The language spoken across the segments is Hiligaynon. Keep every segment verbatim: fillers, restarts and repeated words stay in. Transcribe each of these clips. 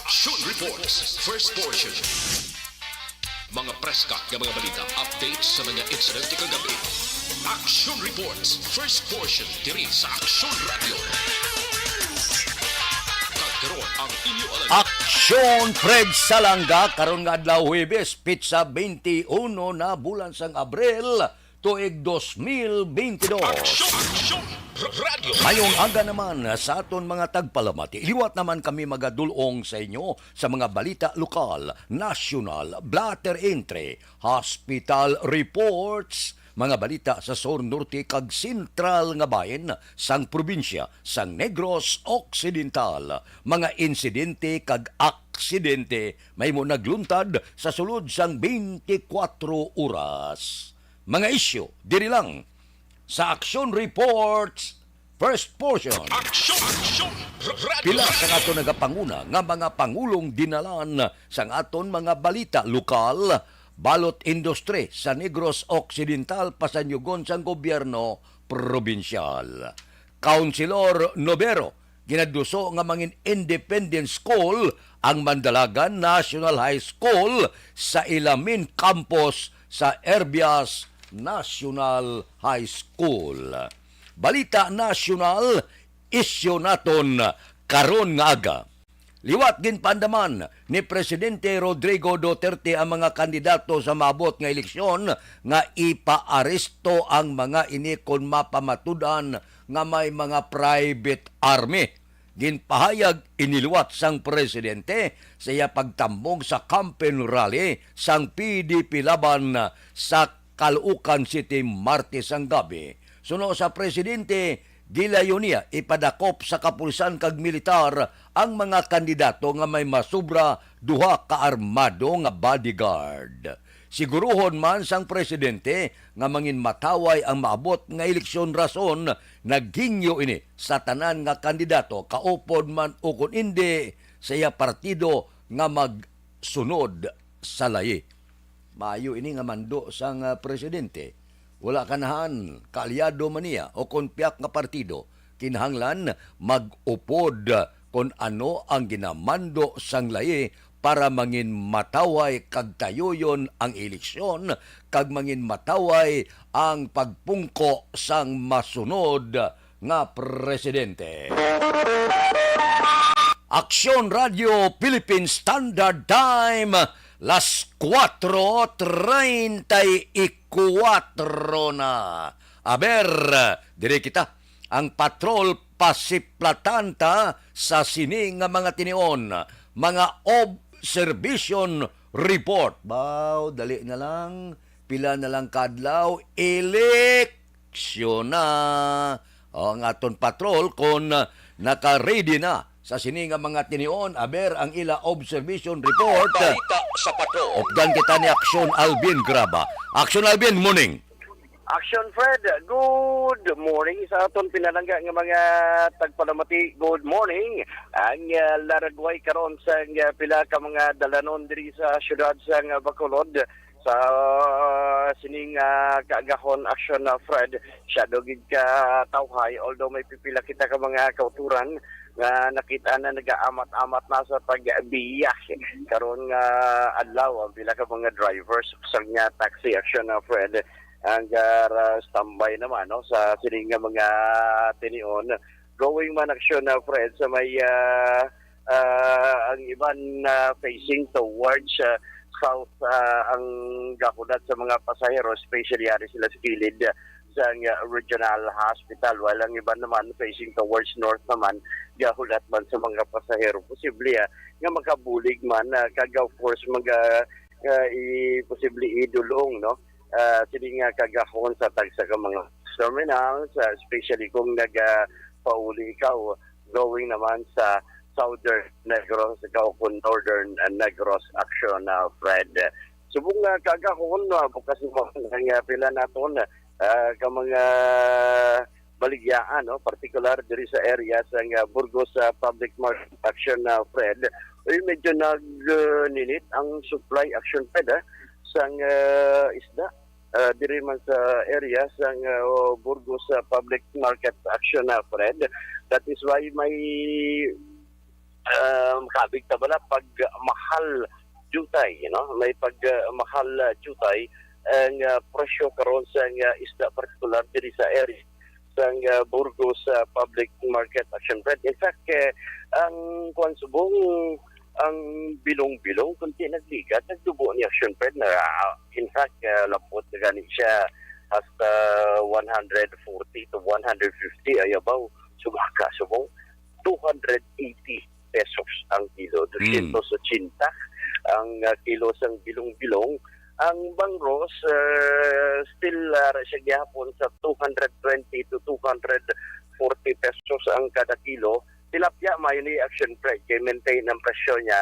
Action Reports, first portion. Mga preska nga mga balita, updates sa mga insidente kagabi. Action Reports, first portion, diri sa Action Radio. Kag karon ang inyo alam. Action Fred Salanga, karon nga adlaw Huwebes, petsa twenty-one na bulan sang Abril, tuig dos mil bentidós. Action, Action Radio. Mayong aga naman sa aton mga tagpalamati. Liwat naman kami magadul-ong sa inyo sa mga balita lokal, nasyonal, blotter entry, hospital reports, mga balita sa sur, norte, kag sentral nga bahin sang probinsya sang Negros Occidental, mga insidente kag aksidente mahimo nagluntad sa sulod sang twenty-four oras. Mga isyu diri lang sa Action Reports, first portion. Action, Action Radio. Pila sa aton nagapanguna nga mga pangulong dinalan sang aton mga balita lokal, balot industry sa Negros Occidental, pasanyugon sang gobyerno probinsyal. Councilor Novero, ginaduso nga mangin Independence School ang Mandalagan National High School sa ila main campus sa Erbias National High School. Balita nasyonal, isyu naton karon nga aga. Liwat ginpaandaman ni Presidente Rodrigo Duterte ang mga kandidato sa maabot nga eleksyon nga ipaaresto ang mga ini kon mapamatud-an nga may mga private army. Ginpahayag ini liwat sang presidente sa iya pagtambong sa campaign rally sang P D P laban sa Caloocan City, Martes sang gabi. Suno sa presidente, gilayon niya ipadakop sa kapulisan kag militar ang mga kandidato nga may masobra duha ka armado nga bodyguard. Siguruhon man sang presidente nga manginmataway ang maabot nga eleksyon, rason naghingyo ini sa tanan nga kandidato, kaupod man ukon indi sa iya partido, nga magsunod sa layi. Maayo ini nga mando sang, ah, presidente. Wala ganahan, kaalyado man niya o kon piyak nga partido, kinahanglan mag-upod kon ano ang ginamando sang layi para manginmataway kag tayuyon ang eleksyon kag manginmataway ang pagpungko sang masunod nga presidente. Aksyon Radio Philippine Standard Time, las kuwatro treinta y cuatro na. Aber, diri kita, ang patrol pasiplatan ta sa sini nga mga tinion, mga observation report. Baw, dali na lang, pila na lang kadlaw, eleksyon na. O, ang aton patrol kon naka-ready na sa sini nga mga tinion, aber ang ila observation report. Balita sa patrol. Updan kita ni Aksyon Alvin Graba. Aksyon Alvin, morning. Action Fred, good morning sa aton pinalangga nga mga tagpalamati. Good morning. Ang, ah, laragway karon sa, ah, pila ka mga dalanon diri sa siyudad sa, ah, Bacolod sa sining, ah, kaagahon, Action, ah, Fred. Siya do gid ka tawhay, although may pipila kita ka mga kauturan nga nakita na nagaamat-amat na sa pagbiyahe karon nga adlaw ang pila ka mga drivers sa nga taxi, Action, ah, Fred. Ang, ah, standby naman, no, sa sining nga mga tinion. Going man, Action, ah, Fred, sa may, ah, ah, ang iban, ah, facing towards, ah, south, ah, ang gahulat sa mga pasahero, especially ari sila sa kilid, ah, sa, ah, regional hospital, while ang iban naman facing towards north naman, gahulat man sa mga pasahero. Posible, ah, nga makabulig man, ah, kag of course, mga, ah, i-, posible idulong, no? Ah, sini nga kaagahon sa tagsa ka mga terminals, ah, especially kung naga, ah, pauli ikaw going naman sa Southern Negros, ikaw kung Northern, ah, Negros, Action, ah, Fred. Subong nga kaagahon, no, bukas mo nga pila naton, ah, ka mga baligyaan, no, particular diri sa area sa nga Burgos, ah, Public Market, Action, ah, Fred. Uy, medyo nag, ah, ninit ang supply, Action Fred, ah, sang, ah, isda, ah, diri man sa area sang, ah, Burgos, ah, Public Market, Action, ah, Fred. That is why may Um, kabig ta bala pag mahal jutay, you know, may pag, uh, mahal, uh, jutay ang, uh, presyo karon sa, uh, isda, partikular diri sa area sang, uh, Burgos, uh, Public Market, Action Fred. In fact, eh, ang kuwan subong, ang bilong-bilong, kunti nagligad, nagdubo ni Action Fred na, uh, in fact, uh, lapot na gani siya hasta one hundred forty to one hundred fifty ay abaw. Subaka subong, two hundred eighty pesos ang kilo, Mm. dosyentos ochenta ang, ah, kilo sang bilong-bilong. Ang bangros, ah, still, ah, ra siya gihapon sa two hundred twenty to two hundred forty pesos ang kada kilo. Tilapia, may ni Action Fred, kay maintain ang presyo niya,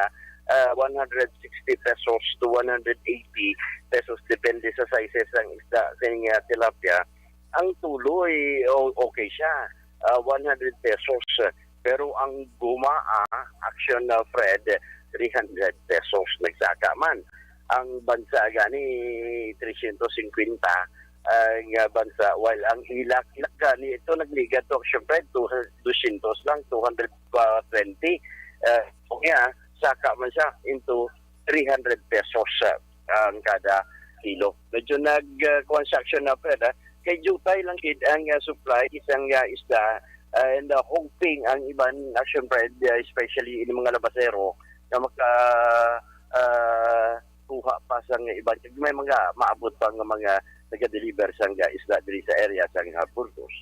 ah, one hundred sixty pesos to one hundred eighty pesos, depende sa sizes ang isda, sa, ah, tilapia. Ang tuloy, o-, okay siya, ah, one hundred pesos. Pero ang guma, ah, Action, ah, Fred, three hundred pesos nagsaka man. Ang bansa gani, tresyentos singkwenta, ah, nga bansa, while ang ilak, ilak gani, ito nagligad to, Action Fred, to, dosyentos lang, two hundred twenty. Ah, okay, ah, saka man siya into three hundred pesos, ah, ang kada kilo. Medyo nag, ah, kuwan siya, Action Fred, ah. Kay jutay lang gid ang, ah, supply sang, ah, isda, ah, and, ah, hugping ang iban, Action Fred, ah, especially ini mga labasero nga maka, ah, kuha pa sang iban. May mga maabot pa nga mga naga-deliver sang, ah, isda diri sa area sang, ah, Burgos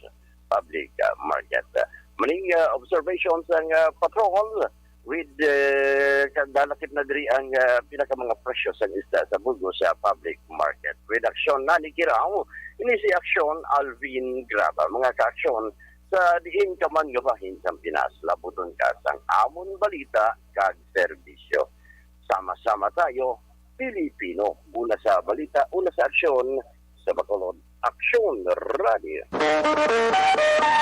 Public, ah, Market. Ah, maning, ah, observation sang, ah, patrol with, eh, ka-, dalakip na diri ang, ah, pinaka mga presyo sang isda sa Burgos Public Market. With Action Nani Kirao, ini si Action Alvin Graba. Mga ka-Action, sa diin ka man nga bahin sang Pinas, labuton ka sang amon balita kag serbisyo. Sama-sama tayo, Pilipino. Una sa balita, una sa aksyon, sa Bacolod, Aksyon Radio.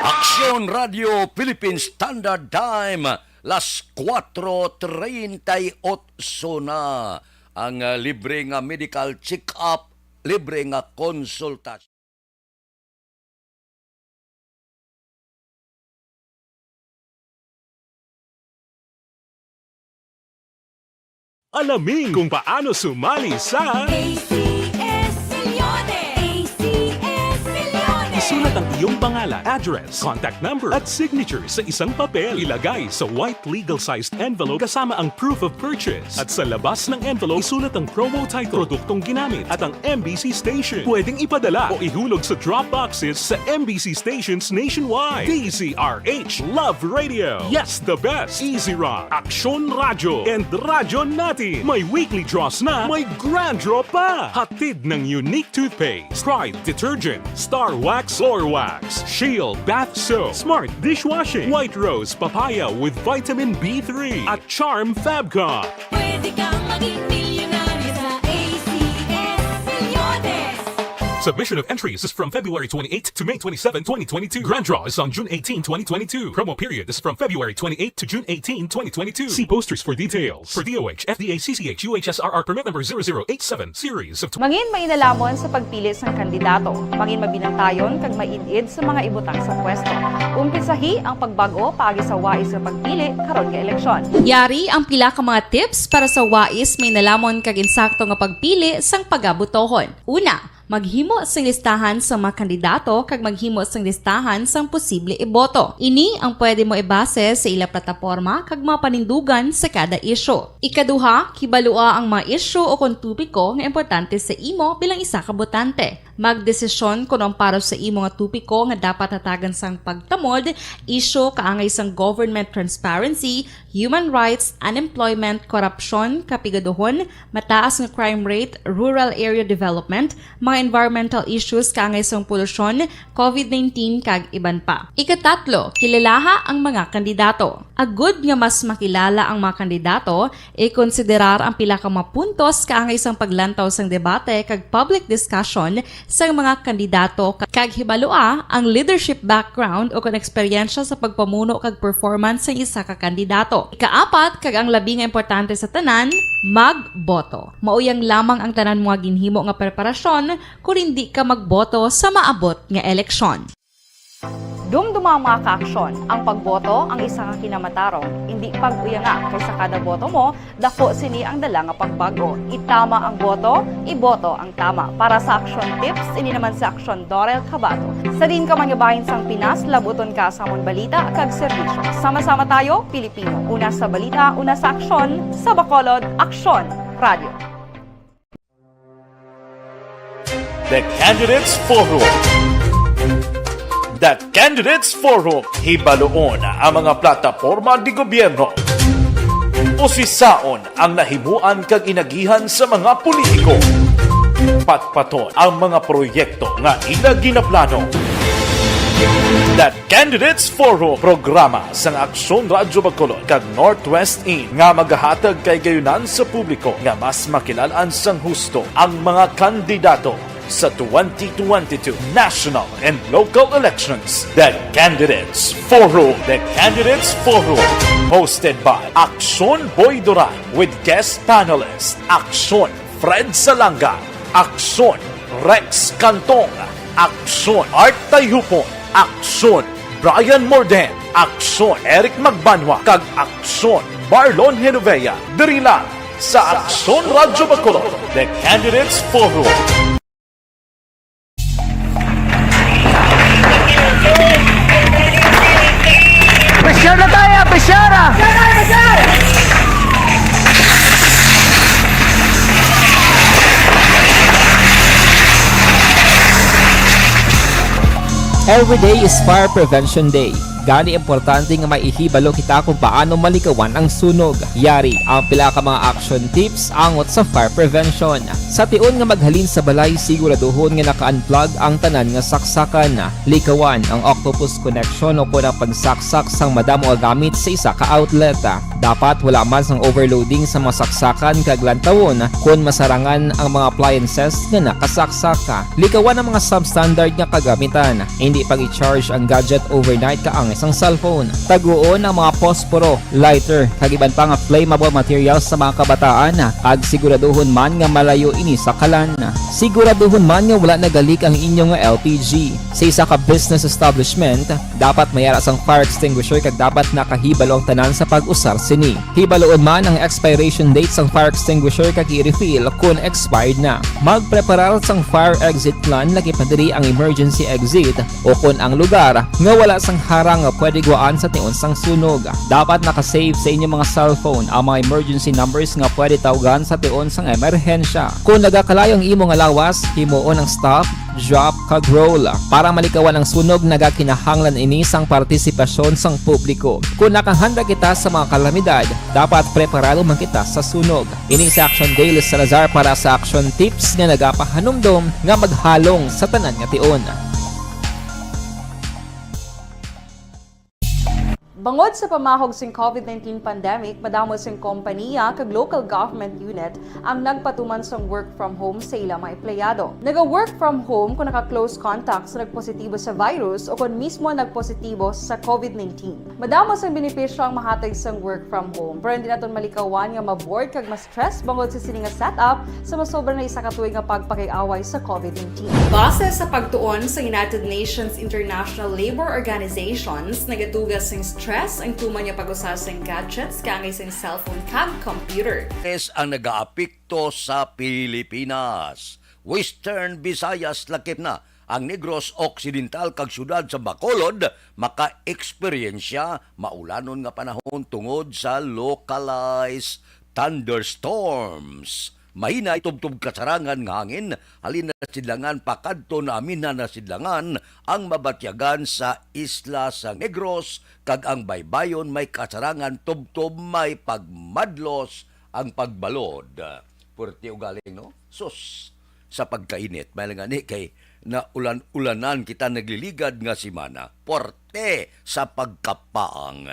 Aksyon Radio Philippine Standard Time, las cuatro treinta y ocho na. Ang, ah, libre nga medical check-up, libre nga konsultasyon. Alamin kung paano sumali sa A C S Milyones! A C S Milyones! Isulat ang iyong pangalan, address, contact number, at signature sa isang papel. Ilagay sa white legal-sized envelope kasama ang proof of purchase. At sa labas ng envelope, isulat ang promo title, produktong ginamit, at ang M B C station. Pwedeng ipadala o ihulog sa drop boxes sa M B C stations nationwide. D Z R H, Love Radio. Yes, the best. Easy Rock, Aksyon Radyo, and Radyo Natin. May weekly draws na, may grand draw pa. Hatid ng Unique Toothpaste, Pride Detergent, Star Wax, Floor Wax, Shield Bath Soap, Smart Dishwashing, White Rose Papaya with Vitamin B three, at Charm Fabcon. Pwede kang maging milyonaryo sa A C S Milyones. Submission of entries is from February twenty-eighth to May twenty-seven, twenty twenty-two. Grand draw is on June eighteen, twenty twenty-two. Promo period is from February twenty-eighth to June eighteen, twenty twenty-two. See posters for details. For D O H, F D A, C C H, U H S R R permit number zero zero eight seven, series of Mangin mainalhamon sa pagpili sang kandidato. Mangin mabinantayon kag maid-id sa mga ibutang sa pwesto. Umpisahi ang pagbag-o paagi sa wais nga pagpili karon nga eleksyon. Yari ang pila ka mga tips para sa wais, mainalhamon kag insakto nga pagpili sang pagabotohon. Una, maghimo sing listahan sa mga kandidato kag maghimo sing listahan sang posible iboto. Ini ang pwede mo ibase sa ila plataporma kag mga panindugan sa kada isyu. Ikaduha, kibalua ang mga isyu o kon topiko nga importante sa imo bilang isa ka botante. Magdesisyon kon ang para sa imo nga topiko nga dapat hatagan sang pagtamod, isyu kaangay sang government transparency, human rights, unemployment, korupsyon, kapigaduhon, mataas nga crime rate, rural area development, mga environmental issues kaangay sang polusyon, covid nineteen, kag iban pa. Ikatatlo, kilalaha ang mga kandidato. Agud nga mas makilala ang mga kandidato, ikonsiderar ang pila ka mga puntos kaangay sang paglantaw sang debate kag public discussion sang mga kandidato ka-, kag hibalua ang leadership background o kon eksperyensya sa pagpamuno kag performance sang isa ka kandidato. Ikaapat, kag ang labi nga importante sa tanan, magboto. Mao yang lamang ang tanan mo nga ginhimo nga preparasyon kon indi ka magboto sa maabot nga eleksyon. Dumduma ang mga kaaksyon. Ang pagboto ang isa ka kinamatarong. Indi pag-uyanga, kay sa kada boto mo, dako sini ang dala nga pagbago. Itama ang boto, iboto ang tama. Para sa Aksyon Tips, ini naman si Aksyon Dorel Cabato. Sa diin ka man nga bahin sang Pinas, labuton ka sa amon balita kag serbisyo. Sama-sama tayo, Pilipino. Una sa balita, una sa aksyon, sa Bacolod, Aksyon Radio. The Candidates Forum. The Candidates Forum, hibaluon ang mga plataporma di gobyerno. Usisaon ang nahimuan kag inagihan sa mga politiko. Patpaton ang mga proyekto nga ila ginaplano. The Candidates Forum, programa sang Aksyon Radyo Bacolod kag Northwest In nga magahatag kay gayunan sa publiko nga mas makilal-an sang husto ang mga kandidato sa twenty twenty-two national and local elections. The Candidates Forum. The Candidates Forum, hosted by Aksyon Boy Duran with guest panelist Aksyon Fred Salanga, Aksyon Rex Cantong, Aksyon Art Tayhupon, Aksyon Brian Morden, Aksyon Eric Magbanwa, kag Aksyon Marlon Genovea. Diri lang sa Aksyon Radyo Bacolod, The Candidates Forum. Pressure na tayo! Pressure na! Every day is Fire Prevention Day. Gani, importante nga maihibalo kita kung paano malikawan ang sunog. Yari ang pila ka mga action tips angot sa fire prevention. Sa tion nga maghalin sa balay, siguraduhon nga naka-unplug ang tanan nga saksakan. Likawan ang octopus connection o kon ang pagsaksak sang madamo nga gamit sa isa ka outlet. Dapat wala man sang overloading sa mga saksakan kag lantawon kon masarangan ang mga appliances nga nakasaksak. Likawan ang mga substandard nga kagamitan. Indi pag-i-charge ang gadget overnight kaangay sang cellphone. Taguon ang mga posporo, lighter, kag iban pa nga flammable materials sa mga kabataan, kag siguraduhon man nga malayo ini sa kalan. Siguraduhon man nga wala nagalik ang inyo nga L P G. Sa isa ka business establishment, dapat may ara sang fire extinguisher kag dapat nakahibalo ang tanan sa pag-usar sini. Hibaluon man ang expiration date sang fire extinguisher kag i-refill kon expired na. Magpreparar sang fire exit plan, lakip na diri ang emergency exit o kon ang lugar nga wala sang harang nga pwede gwaan sa tion sang sunog. Dapat naka-save sa inyo mga cellphone ang mga emergency numbers nga pwede tawgan sa tion sang emerhensya. Kon nagakalayo ang imo nga lawas, himuon ang stop, drop, kag roll. Para malikawan ang sunog, nagakinahanglan ini sang partisipasyon sang publiko. Kon nakahanda kita sa mga kalamidad, dapat preparado man kita sa sunog. Ini si Action Dale Salazar para sa Action Tips nga nagapahanumdom nga maghalong sa tanan nga tion. Bangod sa pamahog sing COVID nineteen pandemic, madamo sing kompaniya kag local government unit ang nagpatuman sang work from home sa ila mga empleyado. Naga-work from home kung naka-close contact sa nagpositibo sa virus o kon mismo nagpositibo sa COVID nineteen. Madamo sang benepisyo ang mahatag sang work from home, pero hindi naton malikawan nga ma-bored kag ma-stress bangod sa sini nga setup sa masobra na isa ka tuig nga pagpakig-away sa COVID nineteen. Base sa pagtuon sa United Nations International Labor Organizations, nagatuga sing stress ang tuman nga pag-usa sing gadgets kaangay sing cellphone kag computer. Stress ang nagaapekto sa Pilipinas, Western Visayas lakip na ang Negros Occidental kag siyudad sa Bacolod maka-eksperyensya maulanon nga panahon tungod sa localized thunderstorms. Mahinay tubtob kasarangan nga hangin halin na sidlangan pakadto na aminan na sidlangan ang mabatyagan sa isla sa Negros, kag ang baybayon may kasarangan tubtob may pagmadlos ang pagbalod. Puwerte ugaling, no? Sus, sa pagkainit, may lang gani kay naulan-ulanan kita nagliligad nga semana. Puwerte sa pagkapaang.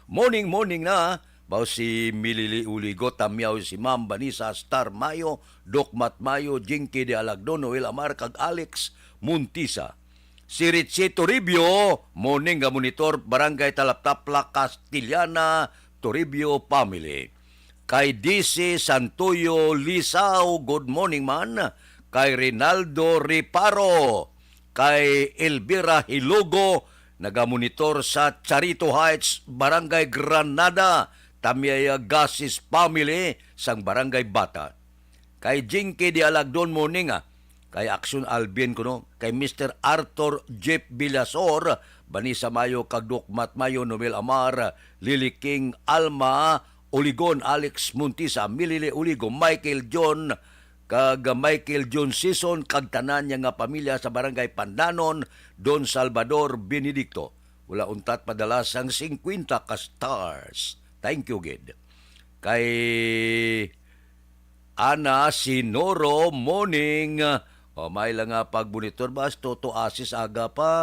Morning, morning na. Bao si Milili Uligo, Tamyaw, si Ma'am Vanessa Star Mayo, Doc Mat Mayo, Jinky de Alagdo, Noel Amar, kag Alex Montisa. Si Richie Toribio, morning nga monitor, Barangay Talaptapla, Castellana, Toribio family. Kay D C Santoyo Lisao, good morning man. Kay Rinaldo Riparo, kay Elvira Hilogo, nagamonitor sa Charito Heights, Barangay Granada, Tamyaya Gasis family sang Barangay Bata. Kay Jinky de Alagdon Moning, ah, kay Action Alvin kuno, kay Mister Arthur Jeff Villasor, Vanessa Mayo, kag Doc Matt Mayo, Noel Amar, Lily King, Alma Oligon, Alex Montisa, Milili Oligo, Michael John, kag Michael John Sison, kag tanan niya nga pamilya sa Barangay Pandanon, Don Salvador Benedicto. Wala untat padala sang singkwenta ka stars. Thank you gid. Kay Ana Sinoro, morning. O, may lang nga pagmonitor ba? Toto Asis aga pa.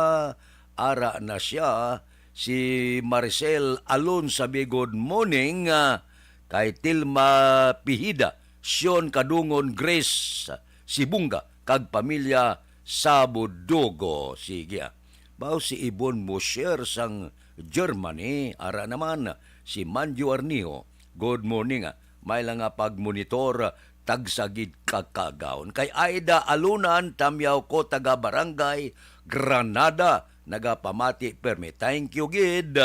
Ara na siya. Si Maricel Alonsa, good morning. Ah, kay Tilma Pihida, Sion Kadungon, Grace Sibunga, kag pamilya sa Budugo. Sige, ah. Bao si Ibon Mosher sang Germany, ara naman si Manjo Arniho. Good morning, ah. May lang nga pagmonitor, tagsa gid ka kagahon. Kay Aida Alunan, tamyaw ko, taga Barangay Granada, nagapamati permi. Thank you gid.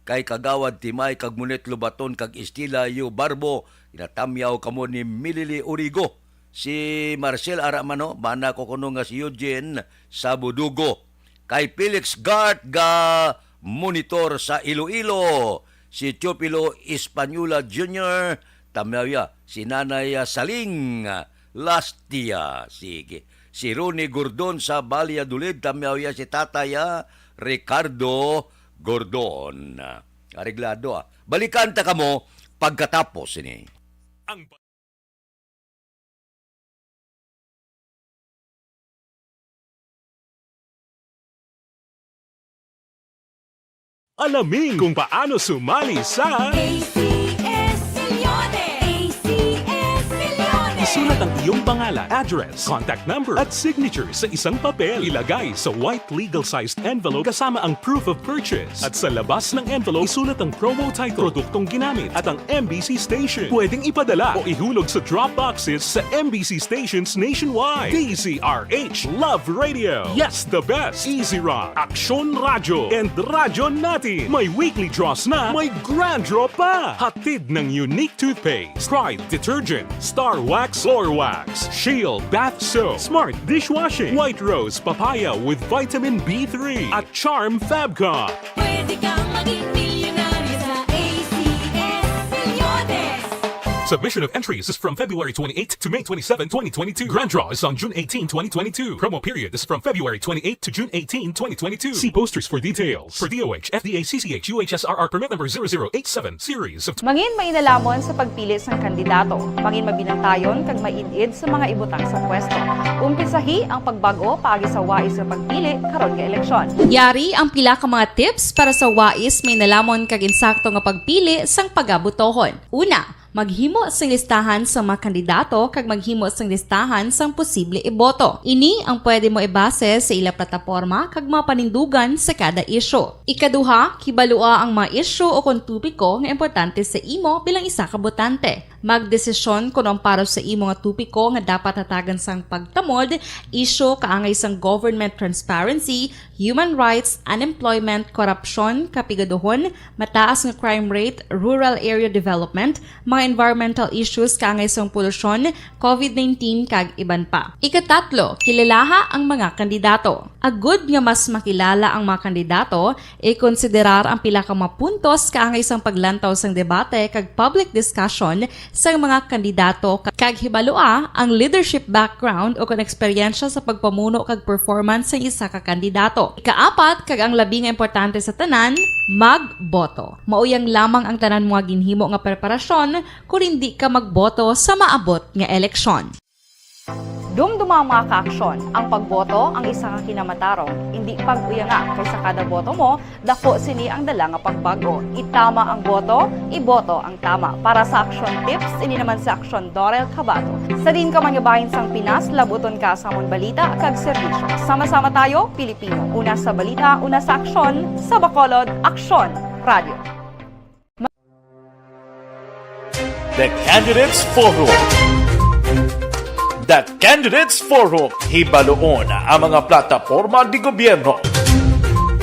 Kay Kagawad Timay, kag Monet Lobaton, kag Estila Yu Barbo, ginatamyaw kamo ni Milili Origo. Si Marcel Aramano, bana ko kuno nga si Eugene sa Budugo. Kay Felix Gart ga monitor sa Iloilo. Si Teofilo Española Junior, tamyaw ya. Si Nanay, ah, Saling, ah, Lastia. Sige. Si Ronnie Gordon sa Valladolid, tamyaw ya. Si Tatay, ah, Ricardo Gordon. Areglado, ah. Balikan ta kamo pagkatapos ini. Ang Alamin kung paano sumali sa A C S Milyones! A C S Milyones! Isulat ang iyong pangalan, address, contact number, at signature sa isang papel. Ilagay sa white legal-sized envelope kasama ang proof of purchase. At sa labas ng envelope, isulat ang promo title, produktong ginamit, at ang M B C station. Pwedeng ipadala o ihulog sa drop boxes sa M B C stations nationwide. D Z R H Love Radio. Yes, the best. Easy Rock, Aksyon Radyo, and Radyo Natin. May weekly draws na, may grand draw pa. Hatid ng Unique Toothpaste, Pride Detergent, Star Wax Floor Wax, Shield Bath Soap, Smart Dishwashing, White Rose Papaya with Vitamin B three, at Charm Fabcon. Pwede kang maging milyonaryo sa A C S Milyones. Submission of entries is from February twenty-eighth to May twenty-seven, twenty twenty-two. Grand draw is on June eighteen, twenty twenty-two. Promo period is from February twenty-eighth to June eighteen, twenty twenty-two. See posters for details. For D O H, F D A, C C H, U H S R R permit number zero zero eight seven, series of Mangin mainalamon sa pagpili sang kandidato. Mangin mabinantayon kag maid-id sa mga ibutang sa pwesto. Umpisahi ang pagbag-o paagi sa wais nga pagpili karon nga eleksyon. Yari ang pila ka mga tips para sa wais, mainalamon kag insakto nga pagpili sang pagabotohon. Una, maghimo sing listahan sa mga kandidato kag maghimo sing listahan sang posible iboto. Ini ang pwede mo ibase sa ila plataporma kag mga panindugan sa kada isyu. Ikaduha, kibalua ang mga isyu o kon topiko nga importante sa imo bilang isa ka botante. Magdesisyon kon ang para sa imo nga topiko nga dapat hatagan sang pagtamod, isyu kaangay sang government transparency, human rights, unemployment, korupsyon, kapigaduhon, mataas nga crime rate, rural area development, mga environmental issues kaangay sang polusyon, covid nineteen, kag iban pa. Ikatatlo, kilalaha ang mga kandidato. Agud nga mas makilala ang mga kandidato, ikonsiderar ang pila ka mga puntos kaangay sang paglantaw sang debate kag public discussion sang mga kandidato ka-, kag hibalua ang leadership background o kon eksperyensya sa pagpamuno kag performance sang isa ka kandidato. Ikaapat, kag ang labi nga importante sa tanan, magboto. Mao yang lamang ang tanan mo nga ginhimo nga preparasyon kon indi ka magboto sa maabot nga eleksyon. Dumduma, mga ka-aksyon, ang pagboto ang isa ka kinamatarong, indi pag-uyanga, kay sa kada boto mo, daku sini ang dala nga pagbag-o. Itama ang boto, iboto ang tama. Para sa Aksyon Tips, ini naman si Aksyon Dorel Cabato. Sa diin ka man nga bahin sang Pinas, labuton ka sa amon balita kag serbisyo. Sama-sama tayo, Pilipino. Una sa balita, una sa aksyon, sa Bacolod, Aksyon Radio. The Candidates Forum. The Candidates Forum, hibaluon ang mga plataporma di gobyerno.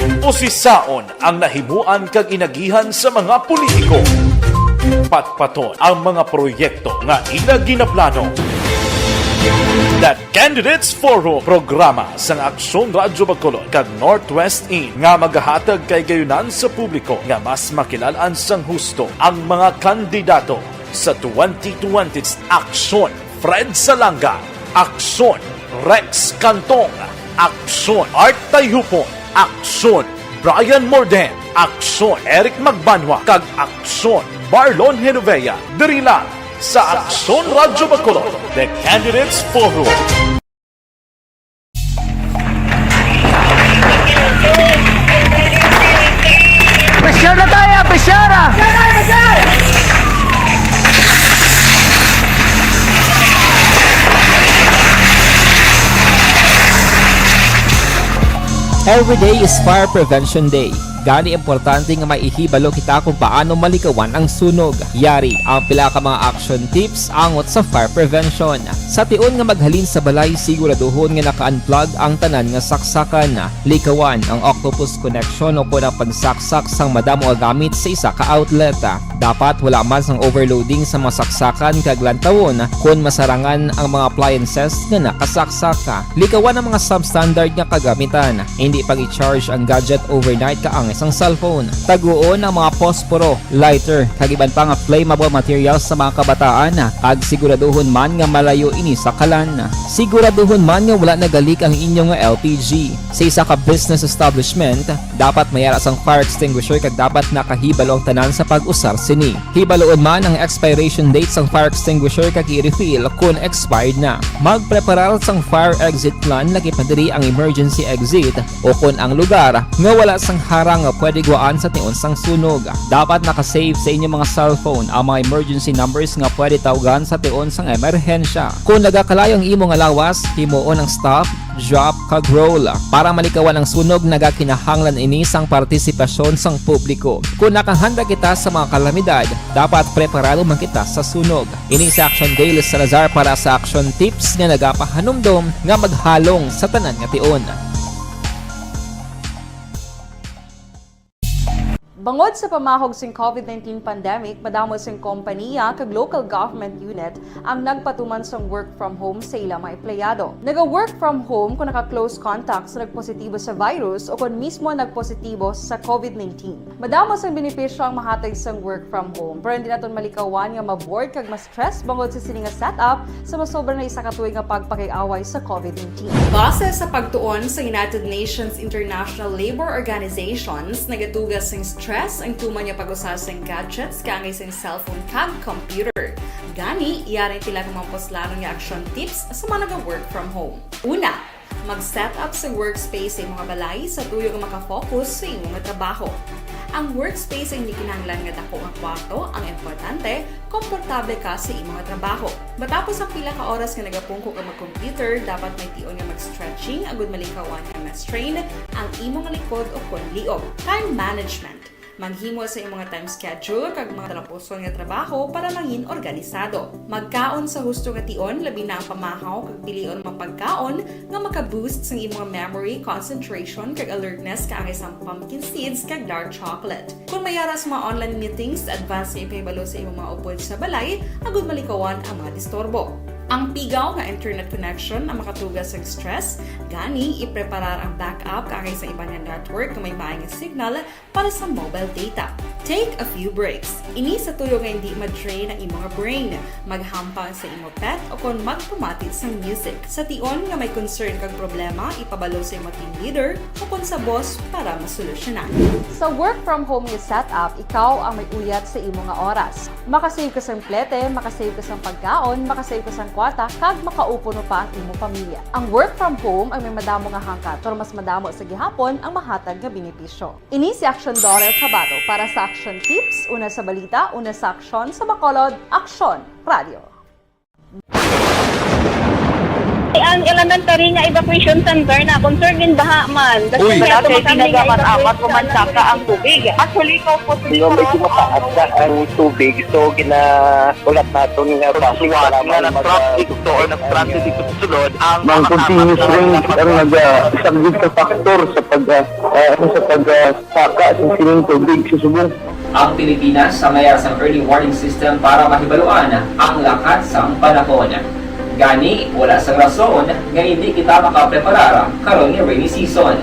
Usisaon ang nahimuan kag inagihan sa mga politiko. Patpaton ang mga proyekto nga ila ginaplano. The Candidates Forum, programa sang Aksyon Radyo Bacolod kag Northwest In nga magahatag kay gayunan sa publiko nga mas makilal-an sang husto ang mga kandidato sa twenty twenty. Aksyon Fred Salanga, Aksyon Rex Cantong, Aksyon Art Tayhupon, Aksyon Brian Morden, Aksyon Eric Magbanwa, kag Aksyon Marlon Genovea. Diri lang sa Aksyon Radyo Bacolod, The Candidates Forum. Presyar na tayo, presyar ah! Every day is Fire Prevention Day. Gani importante nga may ihibalo kita kung paano malikawan ang sunog. Yari ang pila ka mga action tips angot sa fire prevention. Sa tion nga maghalin sa balay, siguraduhon nga naka-unplug ang tanan nga saksakan. Likawan ang octopus connection o kon ang pagsaksak sang madamo nga gamit sa isa ka outlet. Dapat wala man sang overloading sa mga saksakan kag lantawon kon masarangan ang mga appliances nga nakasaksak. Likawan ang mga substandard nga kagamitan. Indi pag-i-charge ang gadget overnight kaangay sang cellphone. Taguon ang mga posporo, lighter, kag iban pa nga flammable materials sa mga kabataan, kag siguraduhon man nga malayo ini sa kalan. Siguraduhon man nga wala nagalik ang inyo nga L P G. Sa isa ka business establishment, dapat may ara sang fire extinguisher kag dapat nakahibalo ang tanan sa pag-usar sini. Hibaloon man ang expiration date sang fire extinguisher kag i-refill kon expired na. Magpreparar sang fire exit plan, lakip na diri ang emergency exit o kon ang lugar nga wala sang harang nga pwede guwaan sa tion sang sunog. Dapat naka-save sa inyo mga cellphone ang mga emergency numbers nga pwede tawgan sa tion sang emerhensya. Kon nagakalayo ang imo nga lawas, himuon ang stop, drop, kag roll. Para malikawan ang sunog, nagakinahanglan ini sang partisipasyon sang publiko. Kon nakahanda kita sa mga kalamidad, dapat preparado man kita sa sunog. Ini si Action Dale Salazar para sa Action Tips nga nagapahanumdom nga maghalong sa tanan nga tion. Bangod sa pamahog sing COVID nineteen pandemic, madamo sing kompaniya kag local government unit ang nagpatuman sang work from home sa ila mga empleyado. Naga-work from home kon naka-close contact sa nagpositibo sa virus o kon mismo nagpositibo sa COVID nineteen. Madamo sang benepisyo ang mahatag sang work from home, pero hindi naton malikawan nga ma-bored kag ma-stress bangod sa sini nga setup sa masobra na isa ka tuig nga pagpakig-away sa COVID nineteen. Base sa pagtuon sa United Nations International Labor Organizations, nagatuga sing stress ang tuman nga pag-usar sing gadgets kaangay sing cellphone kag computer. Gani, yari ang pila ka mga puslanon nga action tips sa mga naga-work from home. Una, mag-set up sa workspace sa imo nga balay sa tuyo nga maka-focus sa imo nga trabaho. Ang workspace ang hindi kinahanglan nga dako nga kwarto, ang importante, komportable ka sa imo nga trabaho. Matapos ang pila ka oras nga nagapungko ka mag-computer, dapat may tion nga mag-stretching agud malikawan nga ma-strain ang imo nga likod o kon liog. Time management. Maghimo sa imo nga time schedule kag mga talapuson nga trabaho para mangin organisado. Magkaon sa husto nga tion, labi na ang pamahaw kag pilion ang mga pagkaon nga maka-boost sang imo nga memory, concentration, kag alertness kaangay sang pumpkin seeds kag dark chocolate. Kon may ara sa mga online meetings, advance nga ipahibalo sa imo mga upod sa balay agud malikawan ang mga disturbo. Ang pigaw nga internet connection ang makatuga sang stress, gani ipreparar ang backup kaangay sa iban nga network nga may maay nga signal para sa mobile data. Take a few breaks. Ini sa tuyo nga hindi ma-drain ang imo nga brain. Maghampang sa imo pet o kon magpamati sang music. Sa tion nga may concern kag problema, ipabalo sa imo team leader o kon sa boss para masolusyonan. Sa work from home nga setup, ikaw ang may uyat sa imo nga oras. Makasave ka sang plete, makasave ka sang pagkaon, makasave ka sang kwarta, kag makaupod pa ang imo pamilya. Ang work from home ang may madamo nga hangkat, pero mas madamo sa gihapon ang mahatag nga benepisyo. Ini si Aksyon Dorel Cabato para sa Aksyon Tips, una sa balita, una sa aksyon, sa Bacolod, Aksyon Radio. Ang elementary nga evacuation center na concern gid baha man. Uy. Wala kay tinaga man, apat man saka ang tubig. Actually, ikaw po, di ba, medyo mataas na ang tubig, so gina-, ulat naton nga basi wala man nag-traffic to or nag-traffic dito sa sulod ang mga continuous rain ang nag-, ah, isang gid ka factor sa pag, ah, ah, ano, sa pag, ah, saka sa sining tubig sa subong. Ang Pilipinas sa mayar sang early warning system para mahibaluan ang lakat sang panahon. Gani, wala sang rason nga hindi kita makapreparar karon nga rainy season.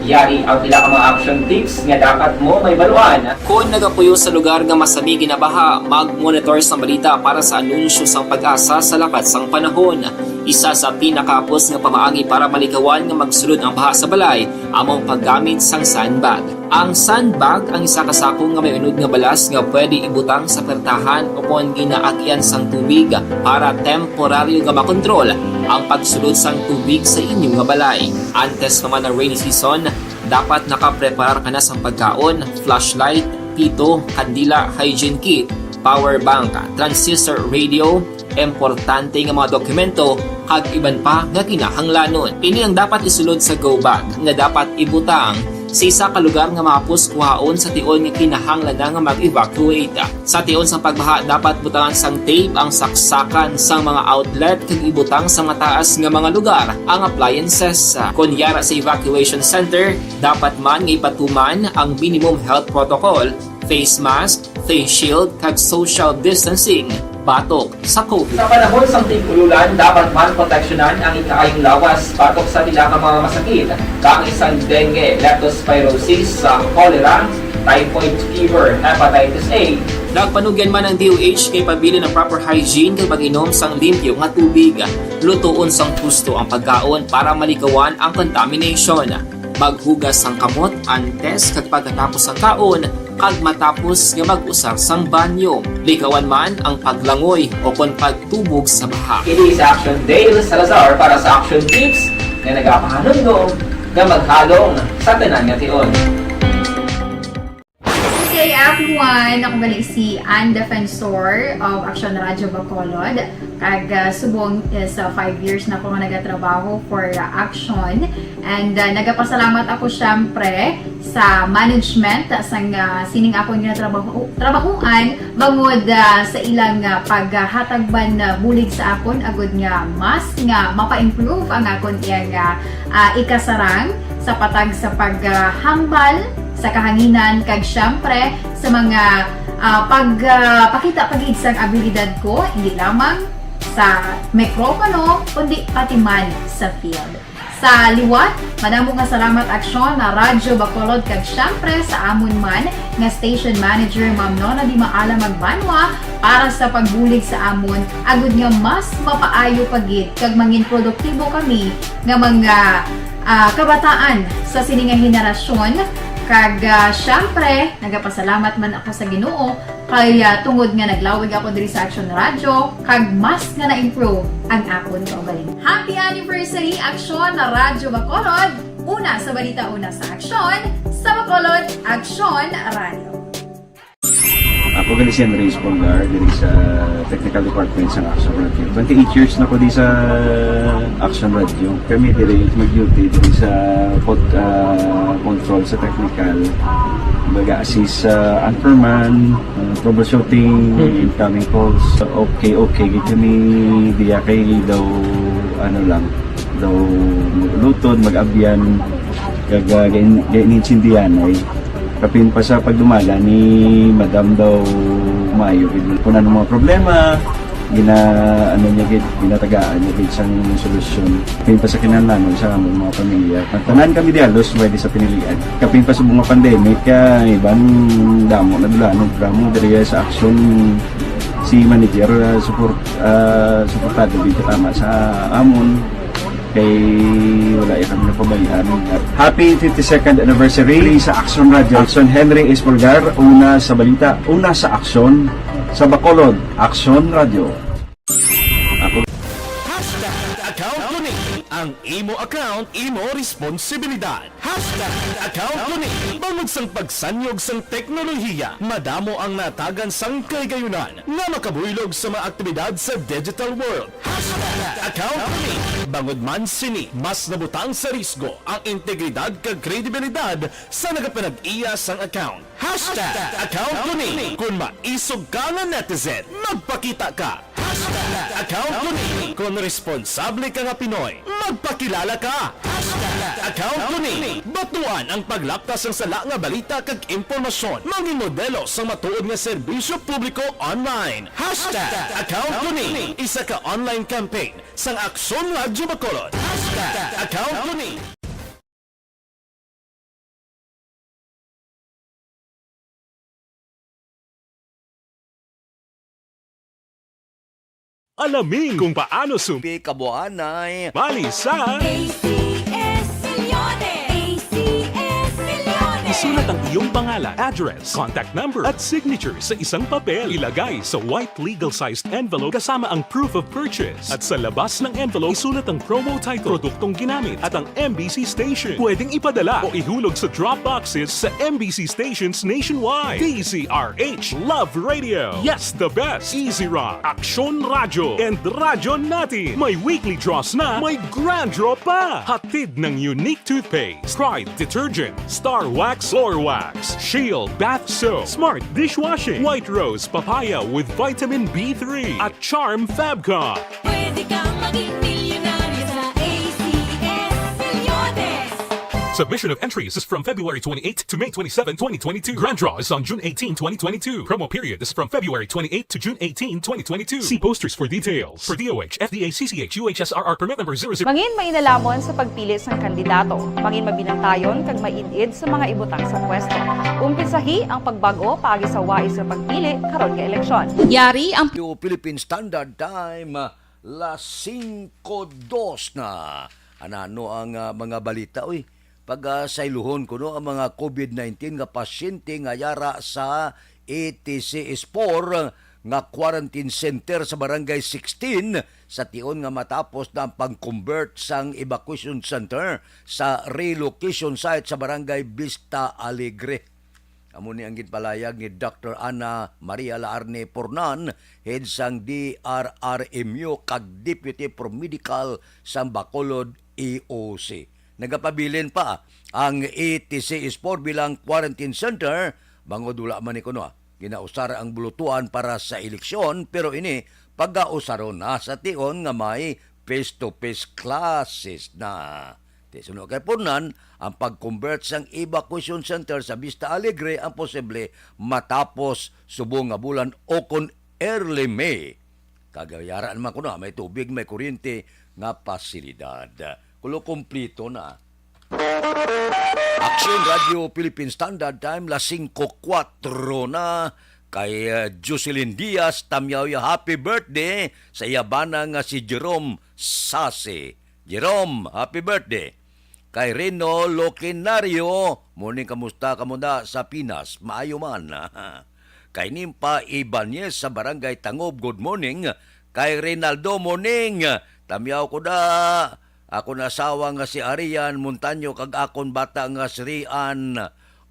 Yari ang pila ka mga action tips nga dapat mo mahibaluan. Kon nagapuyo sa lugar nga masami ginabaha, mag-monitor sang balita para sa anunsyo sang PAGASA sa lakat sang panahon. Isa sa pinakahapos nga pamaagi para malikawan nga magsulod ang baha sa balay amo ang paggamit sang sandbag. Ang sandbag ang isa ka sako nga may unod nga balas nga pwede ibutang sa pertahan o kon ginaagyan sang tubig para temporaryo nga makontrol ang pagsulod sang tubig sa inyo nga balay. Antes pa man ang rainy season, dapat nakapreparar ka na sang pagkaon, flashlight, pito, kandila, hygiene kit, power bank, transistor radio, importante nga mga dokumento, kag iban pa nga kinahanglanon. Ini ang dapat isulod sa go bag nga dapat ibutang sa isa ka lugar nga mahapos kuhaon sa tion nga kinahanglan na nga mag-evacuate. Sa tion sang pagbaha, dapat butangan sang tape ang saksakan sang mga outlet kag ibutang sa mataas nga mga lugar ang appliances. Kon yara sa evacuation center, dapat man nga ipatuman ang minimum health protocol, face mask, face shield, kag social distancing batok sa COVID. Sa panahon sang tig-ululan, dapat man proteksyonan ang ikaayong lawas batok sa pila ka mga masakit, kaangay sang dengue, leptospirosis, sa cholera, typhoid fever, hepatitis A. Nagpanugyan man ang D O H nga ipabilin ang proper hygiene kag pag-inom sang limpyo nga tubig, lutoon sang husto ang pagkaon para malikawan ang contamination. Maghugas sang kamot antes kag pagkatapos sang kaon, kag matapos nga mag-usar sang banyo. Likawan man ang paglangoy o kon pagtubog sa baha. Kini si Action Dale Salazar para sa Action Tips nga nagapahanumdom nga maghalong sa tanan nga tion. Good day, everyone! Ako gali si Ann Defensor of Action Radio Bacolod. Kag, ah, subong is, ah, five years na ako nga nagatrabaho for, ah, Action. And, ah, nagapasalamat ako, syempre, sa management sang, ah, sining akon nga trabaho, trabahuan bangod, ah, sa ilang, ah, paghatag man, ah, bulig sa akon agud nga mas nga mapa-improve ang akon iyang, ah, ah, ikasarang sa patag sa paghambal sa kahanginan kag, syempre, sa mga, ah, pag, ah, pakita pa gid sang abilidad ko, hindi lamang sa mikropono, kundi pati man sa field. Sa liwat, madamo nga salamat, Aksyon, na Radyo Bacolod, kag syempre sa amon man nga station manager, Ma'am Nona Di Maala Magbanwa, para sa pagbulig sa amon, agud nga mas mapaayo pa gid kag mangin produktibo kami nga mga, ah, kabataan sa sini nga henerasyon. Kag, ah, syempre, nagapasalamat man ako sa Ginoo kay, ah, tungod nga naglawig ako diri sa Action Radio, kag mas nga na-improve ang akon kaugalingon. Happy anniversary, Action Radyo Bacolod! Una sa balita, una sa aksyon, sa Bacolod, Action Radio. Ako gali si Henry Espolgar, diri sa technical department sa Action Radio. Twenty-eight years na ko di sa Action Radio. Kami diri mag-duty diri sa pod-, ah, control sa technical. Baga assist sa anchorman, ah, troubleshooting, Mm. incoming calls. Okay, okay. Gid kami diya kay daw, ano lang, daw luton, mag-abyan, kag, ah, gain-, gain-insindihan ay. Kapin pa sa pagdumala ni Madam daw maayo gid. Kung ano mga problema, gina-, ano niya gid, ginatagaan niya gid sang solusyon. Kapin pa sa kinahanglanon sa among mga pamilya. Ang tanan kami di halos pwede sa pinilian. Kapin pa sa mga pandemic, ah, iban damo na dulanon, damo diri sa aksyon si manager, ah, support, ah, suportado gid katama sa amon. Kay wala ya kami napabayaan. Happy fifty-second anniversary sa Action Radio. Action Henry Espolgar, una sa balita, una sa aksyon, sa Bacolod, Action Radio. Ako. Hashtag account ko ni. Ang imo account, imo responsibilidad. Hashtag account ko ni. Bangon Sang pagsanyog sang teknolohiya, madamo ang natagan sang kahigayunan nga makabuylog sa mga aktibidad sa digital world. Hashtag account ko ni. Bangod man sini, mas nabutang sa risgo ang integridad kag kredibilidad sa nagapanag-iya sang account. Hashtag account ko ni. Kung maisog ka nga netizen, magpakita ka. Hashtag account ko ni. Kung responsable ka nga Pinoy, magpakilala ka. Hashtag account ko ni. Batuan ang paglaptas sang sala nga balita kag impormasyon. Mangin modelo sang matuod nga serbisyo publiko online. Hashtag account ko ni. Isa ka online campaign sang Aksyon Radyo Bacolod. Hashtag account ko ni. Alamin kung paano sum- Pi kabuanay. Mali sa A C S Millones. A C S Millones. Isulat ang iyong pangalan, address, contact number, at signature sa isang papel. Ilagay sa white legal-sized envelope kasama ang proof of purchase. At sa labas ng envelope, isulat ang promo title, produktong ginamit, at ang M B C station. Pwedeng ipadala o ihulog sa drop boxes sa M B C stations nationwide. D Z R H Love Radio. Yes, the best. Easy Rock, Aksyon Radyo, and Radyo Natin. May weekly draws na, may grand draw pa. Hatid ng Unique Toothpaste, Pride Detergent, Star Wax Floor Wax, Shield Bath Soap, Smart Dishwashing, White Rose Papaya with Vitamin B three, at Charm Fabcon. Pwede kang maging milyonaryo sa A C S Millones. Submission of entries is from February twenty-eighth to May twenty-seven, twenty twenty-two. Grand draw is on June eighteen, twenty twenty-two. Promo period is from February twenty-eighth to June eighteen, twenty twenty-two. See posters for details. For D O H, F D A, C C H, U H S R R permit number zero zero. Mangin mainalamon sa pagpili sang kandidato. Mangin mabinantayon kag maid-id sa mga ibutang sa pwesto. Umpisahi ang pagbag-o paagi sa wais nga pagpili karon nga eleksyon. Yari ang Philippine Standard Time, ah, las singko dos na. Anano ang, ah, mga balita, uy? Pag, ah, sayluhon ko, no, ang mga covid nineteen nga pasyente nga yara sa A T C S four nga quarantine center sa Barangay sixteen, sa tion nga matapos na ang pag-convert sang evacuation center sa relocation site sa Barangay Vista Alegre. Amo ni ang ginpalayag ni Doctor Ana Maria Laarne Pornan, head sang D R R M U kag Deputy Promedical sang Bacolod E O C. Nagapabilin pa ang A T C S four bilang quarantine center, bangod wala man ni kuno ginausar ang bulutuan para sa eleksyon, pero ini pagausaron na sa tion nga may face-to-face classes na. Ti suno kay Pornan, ang pag-convert sang evacuation center sa Vista Alegre ang posible matapos subong nga bulan o kon early May. Kag yara naman kuno, may tubig, may kuryente nga pasilidad. Kulo, kumplito na. Aksyon Radio Philippine Standard Time, las singko kuwatro na. Kay, uh, Jocelyn Diaz, tamyaw ya happy birthday sa iya bana nga si Jerome Sase. Jerome, happy birthday. Kay Rino Loquinario, morning, kamusta kamo da sa Pinas? Maayo man. Kay Nimpa Ibanez sa Barangay Tangob, good morning. Kay Rinaldo, morning. Tamyaw ko da. Akon asawa nga si Arian Montaño kag akon bata nga si Rian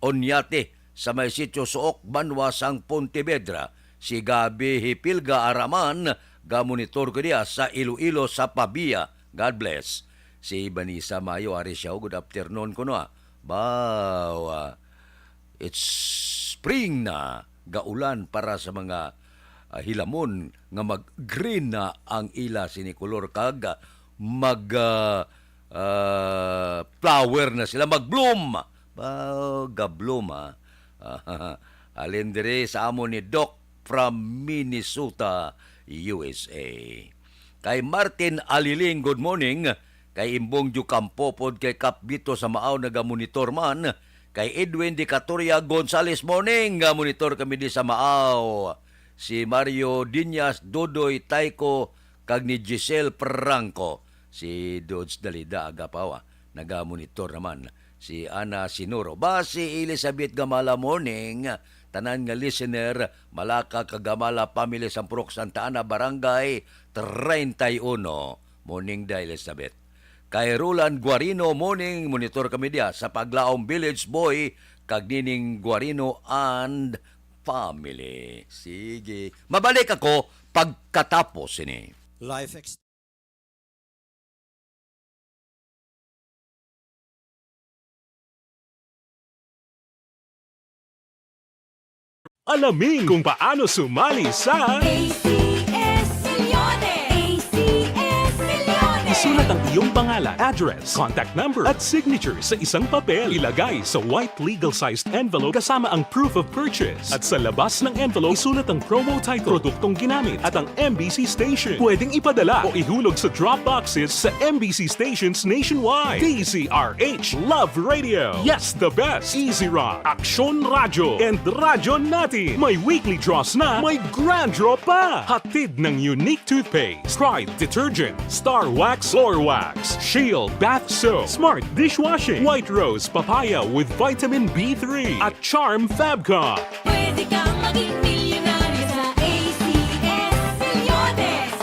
Onyate sa may sitio Suok, banwa sang Pontevedra. Si Gabi Hipilga Araman, gamonitor ko diya sa Iloilo sa Pavia. God bless. Si Vanessa Mayo, ari siya, good afternoon kuno, ah. Baw, ah, it's spring na, gaulan para sa mga, ah, hilamon nga mag-green na ang ila sini kolor kag, ah, mag, ah, ah, flower na sila, mag-bloom. Baw, ga-bloom, ah. Halin diri sa amo ni Doc from Minnesota, U S A. Kay Martin Aliling, good morning. Kay Imbong Diocampo pod kay Kap Vito sa Maaw, nagamonitor man. Kay Edwin Dicatoria Gonzales, morning, nga monitor kami di sa Maaw. Si Mario Diñas, Dodoy Tayco, kag ni Giselle Franco. Si Dods Dalida, aga pa, ah, nagamonitor naman. Si Ana Sinuro. Ba, si Elizabeth Gamala, morning. Tanan nga listener, Malaka kag Gamala family, Sampurok, Santa Ana, Barangay treinta y uno. Morning da, Elizabeth. Kay Roland Guarino, morning, monitor kami diya sa Paglaom Village Boy, kag nining Guarino and family. Sige. Mabalik ako pagkatapos ini. Life ex- Alamin kung paano sumali sa A C S Milyones! A C S Milyones! Isulat ang iyong pangalan, address, contact number, at signature sa isang papel. Ilagay sa white legal-sized envelope kasama ang proof of purchase. At sa labas ng envelope, isulat ang promo title, produktong ginamit, at ang M B C station. Pwedeng ipadala o ihulog sa drop boxes sa M B C stations nationwide. D Z R H Love Radio. Yes, the best. Easy Rock, Aksyon Radyo, and Radyo Natin. May weekly draws na, may grand draw pa. Hatid ng Unique Toothpaste, Pride Detergent, Star Wax, Floor Wax, Shield Bath Soap, Smart Dishwashing, White Rose Papaya with Vitamin B three, at Charm Fabcon. Pwede kang maging milyonaryo sa A C S Milyones.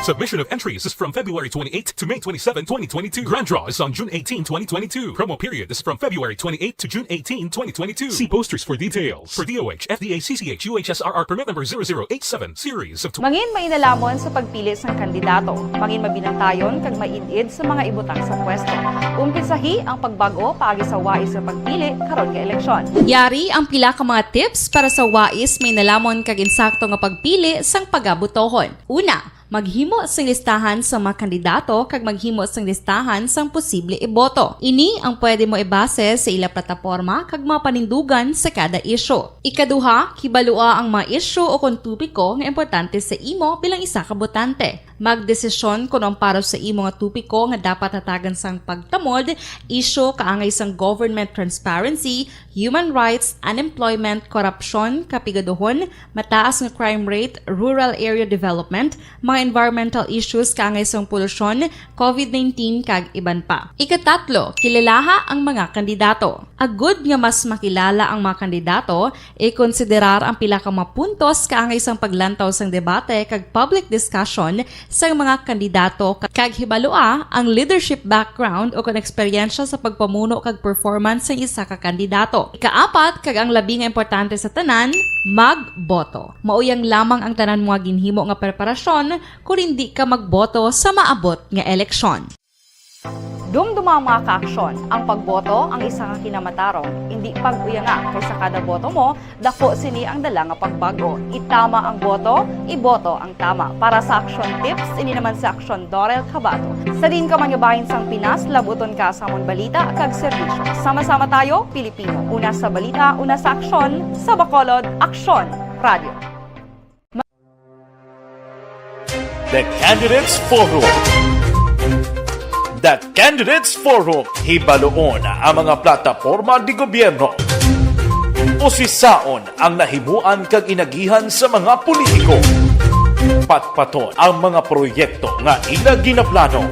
Submission of entries is from February twenty-eighth to May twenty-seven, twenty twenty-two. Grand draw is on June eighteen, twenty twenty-two. Promo period is from February twenty-eighth to June eighteen, twenty twenty-two. See posters for details. For D O H, F D A, C C H, U H S R R permit number zero zero eight seven, series of tw- Mangin mainalamon sa pagpili sang kandidato. Mangin mabinantayon kag maid-id sa mga ibutang sa pwesto. Umpisahi ang pagbag-o paagi sa wais nga pagpili karon nga eleksyon. Yari ang pila ka mga tips para sa wais, mainalamon kag insakto nga pagpili sang pagabotohon. Una, maghimo sing listahan sa mga kandidato kag maghimo sing listahan sang posible iboto. Ini ang pwede mo ibase sa ila plataporma kag mga panindugan sa kada isyu. Ikaduha, kibalua ang mga isyu o kon topiko nga importante sa imo bilang isa ka botante. Magdesisyon kon ang para sa imo nga topiko nga dapat hatagan sang pagtamod, isyu kaangay sang government transparency, human rights, unemployment, korupsyon, kapigaduhon, mataas nga crime rate, rural area development, mga environmental issues kaangay sang polusyon, covid nineteen, kag iban pa. Ikatatlo, kilalaha ang mga kandidato. Agud nga mas makilala ang mga kandidato, ikonsiderar ang pila ka mga puntos kaangay sang paglantaw sang debate kag public discussion sang mga kandidato, kag hibalua ang leadership background o kon eksperyensya sa pagpamuno kag performance sang isa ka kandidato. Ikaapat, kag ang labi nga importante sa tanan, magboto. Mauyang lamang ang tanan mo nga ginhimo nga preparasyon kon indi ka magboto sa maabot nga eleksyon. Dumduma, mga ka-aksyon, ang pagboto ang isa ka kinamatarong, indi pag-uyanga, kay sa kada boto mo, daku sini ang dala nga pagbag-o. Itama ang boto, iboto ang tama. Para sa Aksyon Tips, ini naman si Aksyon Dorel Cabato. Sa diin ka man nga bahin sang Pinas, labuton ka sa amon balita kag serbisyo. Sama-sama tayo, Pilipino. Una sa balita, una sa aksyon, sa Bacolod, Aksyon Radio. The Candidates Forum. The Candidates Forum. Hibaluon ang mga plataporma di gobyerno. Usisaon ang nahimuan kag inagihan sa mga politiko. Patpaton ang mga proyekto nga ila ginaplano.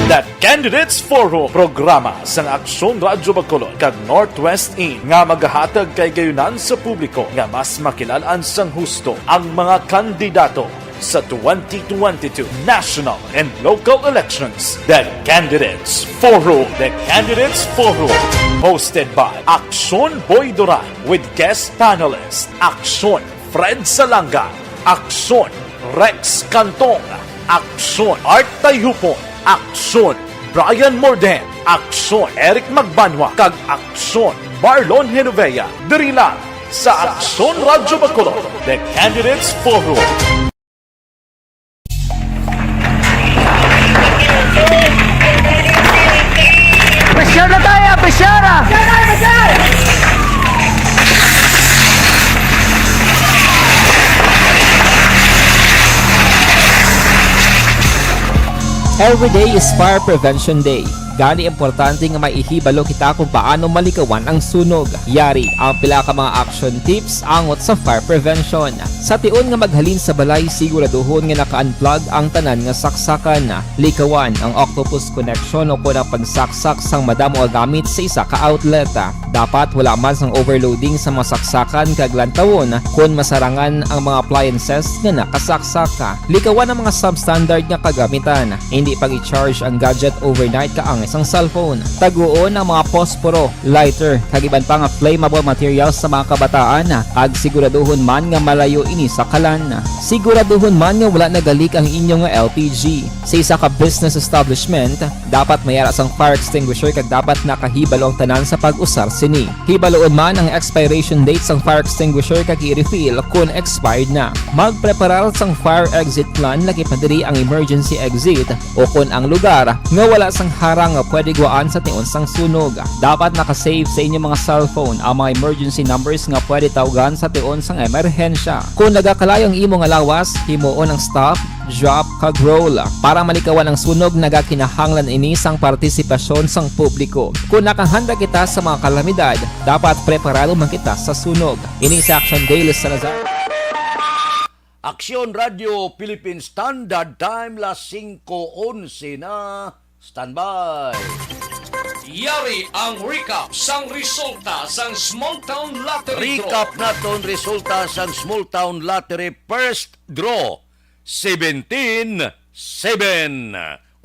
The Candidates Forum, programa sang Aksyon Radyo Bacolod kag Northwest In nga magahatag kay gayunan sa publiko nga mas makilal-an sang husto ang mga kandidato sa twenty twenty-two national and local elections. The Candidates Forum. The Candidates Forum, hosted by Aksyon Boy Duran with guest panelist Aksyon Fred Salanga, Aksyon Rex Cantong, Aksyon Art Tayhupon, Aksyon Brian Morden, Aksyon Eric Magbanwa, kag Aksyon Marlon Genovea. Diri lang sa Aksyon Radyo Bacolod, The Candidates Forum. Presyar na tayo, presyar! Every day is Fire Prevention Day. Gani, importante nga may ihibalo kita kung paano malikawan ang sunog. Yari ang pila ka mga action tips angot sa fire prevention. Sa tion nga maghalin sa balay, siguraduhon nga naka-unplug ang tanan nga saksakan. Likawan ang octopus connection o kon ang pagsaksak sang madamo nga gamit sa isa ka outlet. Dapat wala man sang overloading sa mga saksakan kag lantawon kon masarangan ang mga appliances nga nakasaksak. Likawan ang mga substandard nga kagamitan. Hindi pag-i-charge ang gadget overnight kaangay sang cellphone. Taguon ang mga posporo, lighter, kag iban pa nga flammable materials sa mga kabataan, kag siguraduhon man nga malayo ini sa kalan. Siguraduhon man nga wala nagalik ang inyo nga L P G. Sa isa ka business establishment, dapat may ara sang fire extinguisher kag dapat nakahibalo ang tanan sa pag-usar sini. Hibaluon man ang expiration date sang fire extinguisher kag i-refill kon expired na. Magpreparar sang fire exit plan, lakip na diri ang emergency exit o kon ang lugar nga wala sang harang nga pwede gwaan sa tion sang sunog. Dapat naka-save sa inyo mga cellphone ang mga emergency numbers nga pwede tawgan sa tion sang emerhensya. Kon nagakalayo ang imo nga lawas, himuon ang stop, drop, kag roll. Para malikawan ang sunog, nagakinahanglan ini sang partisipasyon sang publiko. Kon nakahanda kita sa mga kalamidad, dapat preparado man kita sa sunog. Ini si Action Daily Salazar. Aksyon Radio Philippine Standard Time, las singko onse na. Standby. Yari ang recap sang resulta sang Small Town Lottery Draw. Recap naton resulta sang Small Town Lottery first draw, seventeen seven.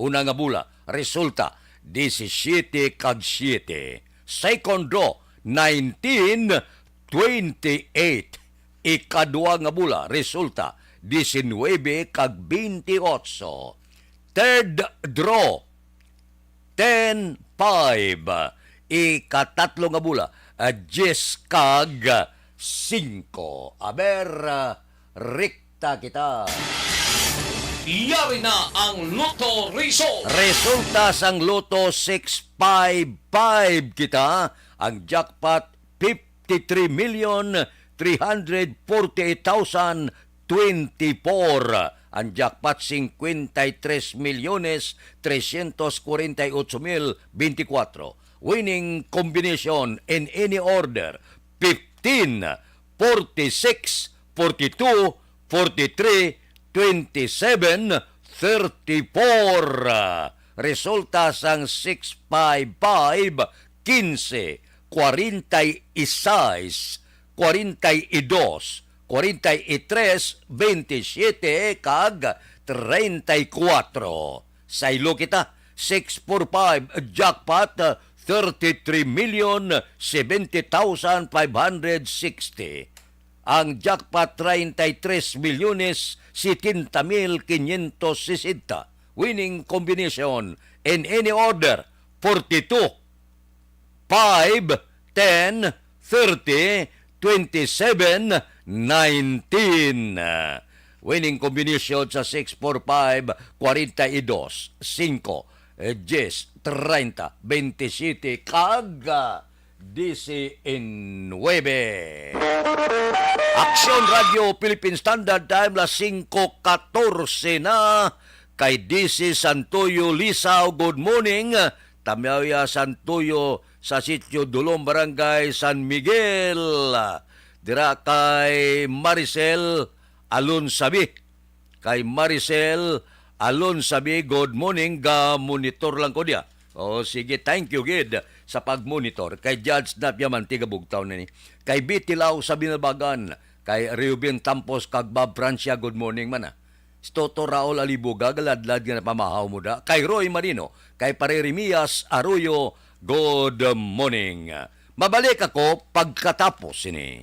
Una nga bula, resulta, disisiete kag siete. Second draw, nineteen twenty-eight. Ikadua nga bula, resulta, diecinuebe kag veintiocho. Third draw, ten five. Ikatatlo nga bula, ah, diyes kag singko. Aber, ah, rekta kita. Yari na ang Lotto Result. Resulta sang Lotto, six five five kita. Ang jackpot, fifty-three million three hundred forty-eight thousand twenty-four. Ang jackpot, cincuenta y tres millones trescientos cuarenta y ocho mil veinticuatro. Winning combination in any order, fifteen, forty-six, forty-two, forty-three, twenty-seven, thirty-four. Resulta sang six five five, quince, cuarenta y seis, cuarenta y dos, cuarenta y tres, veintisiete, kag treinta y cuatro. Saylo kita, six four five jackpot, thirty-three million seventy thousand five hundred sixty. Ang jackpot, treinta y tres milyones setenta mil quinientos sesenta. Winning combination in any order, forty-two, five, ten, thirty, twenty-seven, nineteen. Winning combination sa six four five, forty-two, singko, diyes, treinta, veintisiete, kag, ah, diecinuebe. Aksyon Radio Philippine Standard Time, las singko katorse na. Kay D C Santoyo Lisao, good morning. Tamyawya Santoyo sa Sitio Dulong, Barangay San Miguel. Dira kay Maricel Alonsabi. Kay Maricel Alonsabi, good morning. Ga-monitor lang ko diya. O, sige, thank you gid sa pag-monitor. Kay Judge Nat Diamante, Gabugtaw na ni. Kay Betty Lau sa Binabagan. Kay Reuben Tampos kag Bob Francia, good morning man, ah. Si Toto Raul Alibuga, galadlad nga napamahaw mo da. Kay Roy Marino, kay Pare Remias Arroyo, good morning. Mabalik ako pagkatapos sini.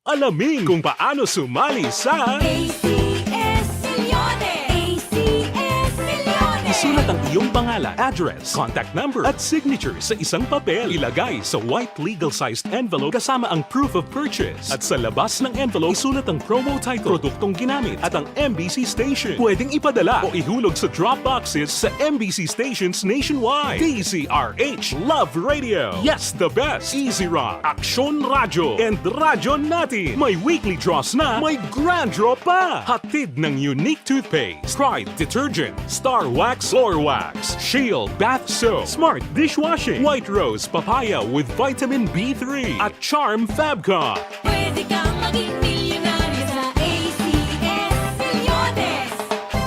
Alamin kung paano sumali sa A C S Milyones! A C S Milyones! Isulat ang iyong pangalan, address, contact number, at signature sa isang papel. Ilagay sa white legal-sized envelope kasama ang proof of purchase. At sa labas ng envelope, isulat ang promo title, produktong ginamit, at ang M B C station. Pwedeng ipadala o ihulog sa drop boxes sa M B C stations nationwide. D Z R H Love Radio. Yes, the best. Easy Rock, Aksyon Radyo, and Radyo Natin. May weekly draws na, may grand draw pa. Hatid ng Unique Toothpaste, Pride Detergent, Star Wax, Floor Wax, Shield Bath Soap, Smart Dishwashing, White Rose Papaya with Vitamin B three, at Charm Fabcon. Pwede kang maging milyonaryo sa A C S Milyones.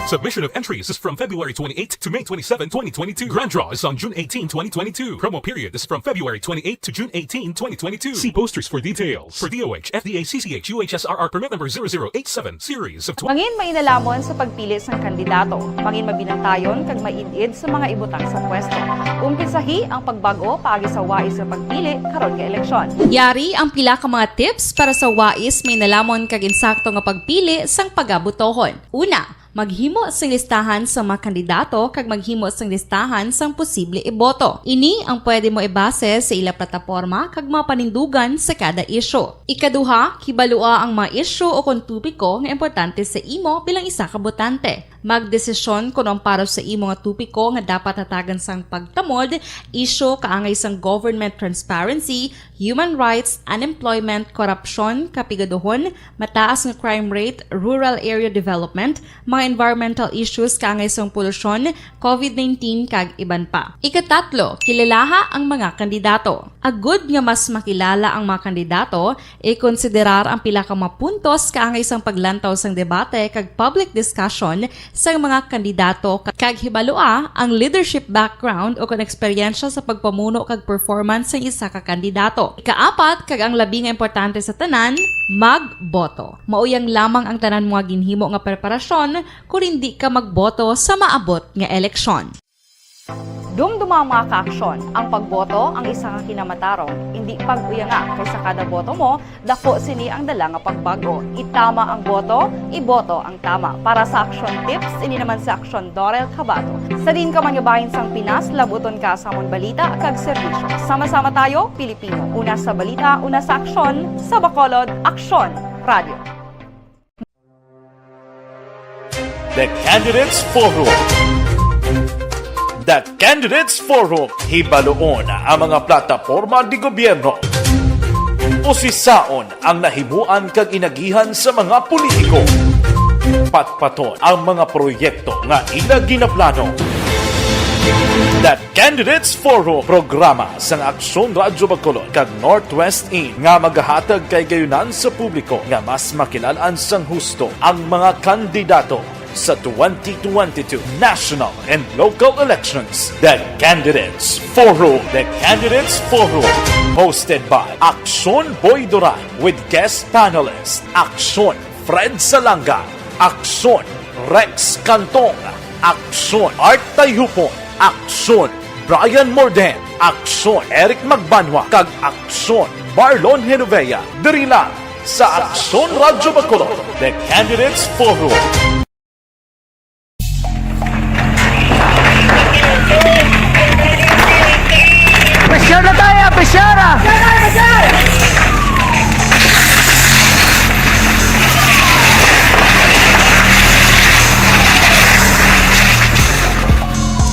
Submission of entries is from February twenty-eighth to May twenty-seven, twenty twenty-two. Grand draw is on June eighteen, twenty twenty-two. Promo period is from February twenty-eighth to June eighteen, twenty twenty-two. See posters for details. For D O H, F D A, C C H, U H S R R permit number zero zero eight seven, series of twenty. Mangin mainalamon sa pagpili sang kandidato. Mangin mabinantayon kag maid-id sa mga ibutang sa pwesto. Umpisahi ang pagbag-o paagi sa wais nga pagpili karon nga eleksyon. Yari ang pila ka mga tips para sa wais, mainalamon kag insakto nga pagpili sang pagabutohon. Una, maghimo sing listahan sa mga kandidato kag maghimo sing listahan sang posible iboto. Ini ang pwede mo ibase sa ila plataporma kag mga panindugan sa kada isyu. Ikaduha, hibalua ang mga isyu o kon topiko nga importante sa imo bilang isa ka botante. Magdesisyon kon ang para sa imo nga topiko nga dapat hatagan sang pagtamod, isyu kaangay sang government transparency, human rights, unemployment, korupsyon, kapigaduhon, mataas nga crime rate, rural area development, mga environmental issues kaangay sang polusyon, covid nineteen, kag iban pa. Ikatatlo, kilalaha ang mga kandidato. Agud nga mas makilala ang mga kandidato, ikonsiderar ang pila ka mga puntos kaangay sang paglantaw sang debate kag public discussion sang mga kandidato, kag hibalua ang leadership background o kon eksperyensya sa pagpamuno kag performance sang isa ka kandidato. Ikaapat, kag ang labi nga importante sa tanan, magboto. Mauyang lamang ang tanan mo nga ginhimo nga preparasyon kon indi ka magboto sa maabot nga eleksyon. Dumduma ang mga kaaksyon, ang pagboto ang isa ka kinamatarong, indi pag-uyanga, kay sa kada boto mo, daku sini ang dala nga pagbag-o. Itama ang boto, iboto ang tama. Para sa Aksyon Tips, ini naman si Aksyon Dorel Cabato. Sa diin ka man nga bahin sang Pinas, labuton ka sa amon balita kag serbisyo. Sama-sama tayo, Pilipino. Una sa balita, una sa aksyon, sa Bacolod, Aksyon Radio. The Candidates Forum. The Candidates Forum, hibaluon ang mga plataporma di gobyerno. Usisaon ang nahimuan kag inagihan sa mga politiko. Patpaton ang mga proyekto nga ila ginaplano. The Candidates Forum, programa sang Aksyon Radyo Bacolod kag Northwest In nga magahatag kahigayonan sa publiko nga mas makilalaan sang husto ang mga kandidato sa twenty twenty-two national and local elections. The Candidates Forum. The Candidates Forum, hosted by Aksyon Boy Duran with guest panelist Aksyon Fred Salanga, Aksyon Rex Cantong, Aksyon Art Tayhupon, Aksyon Brian Morden, Aksyon Eric Magbanwa, kag Aksyon Marlon Genovea. Diri lang sa Aksyon Radyo Bacolod, The Candidates Forum. Pressure na tayo, pressure!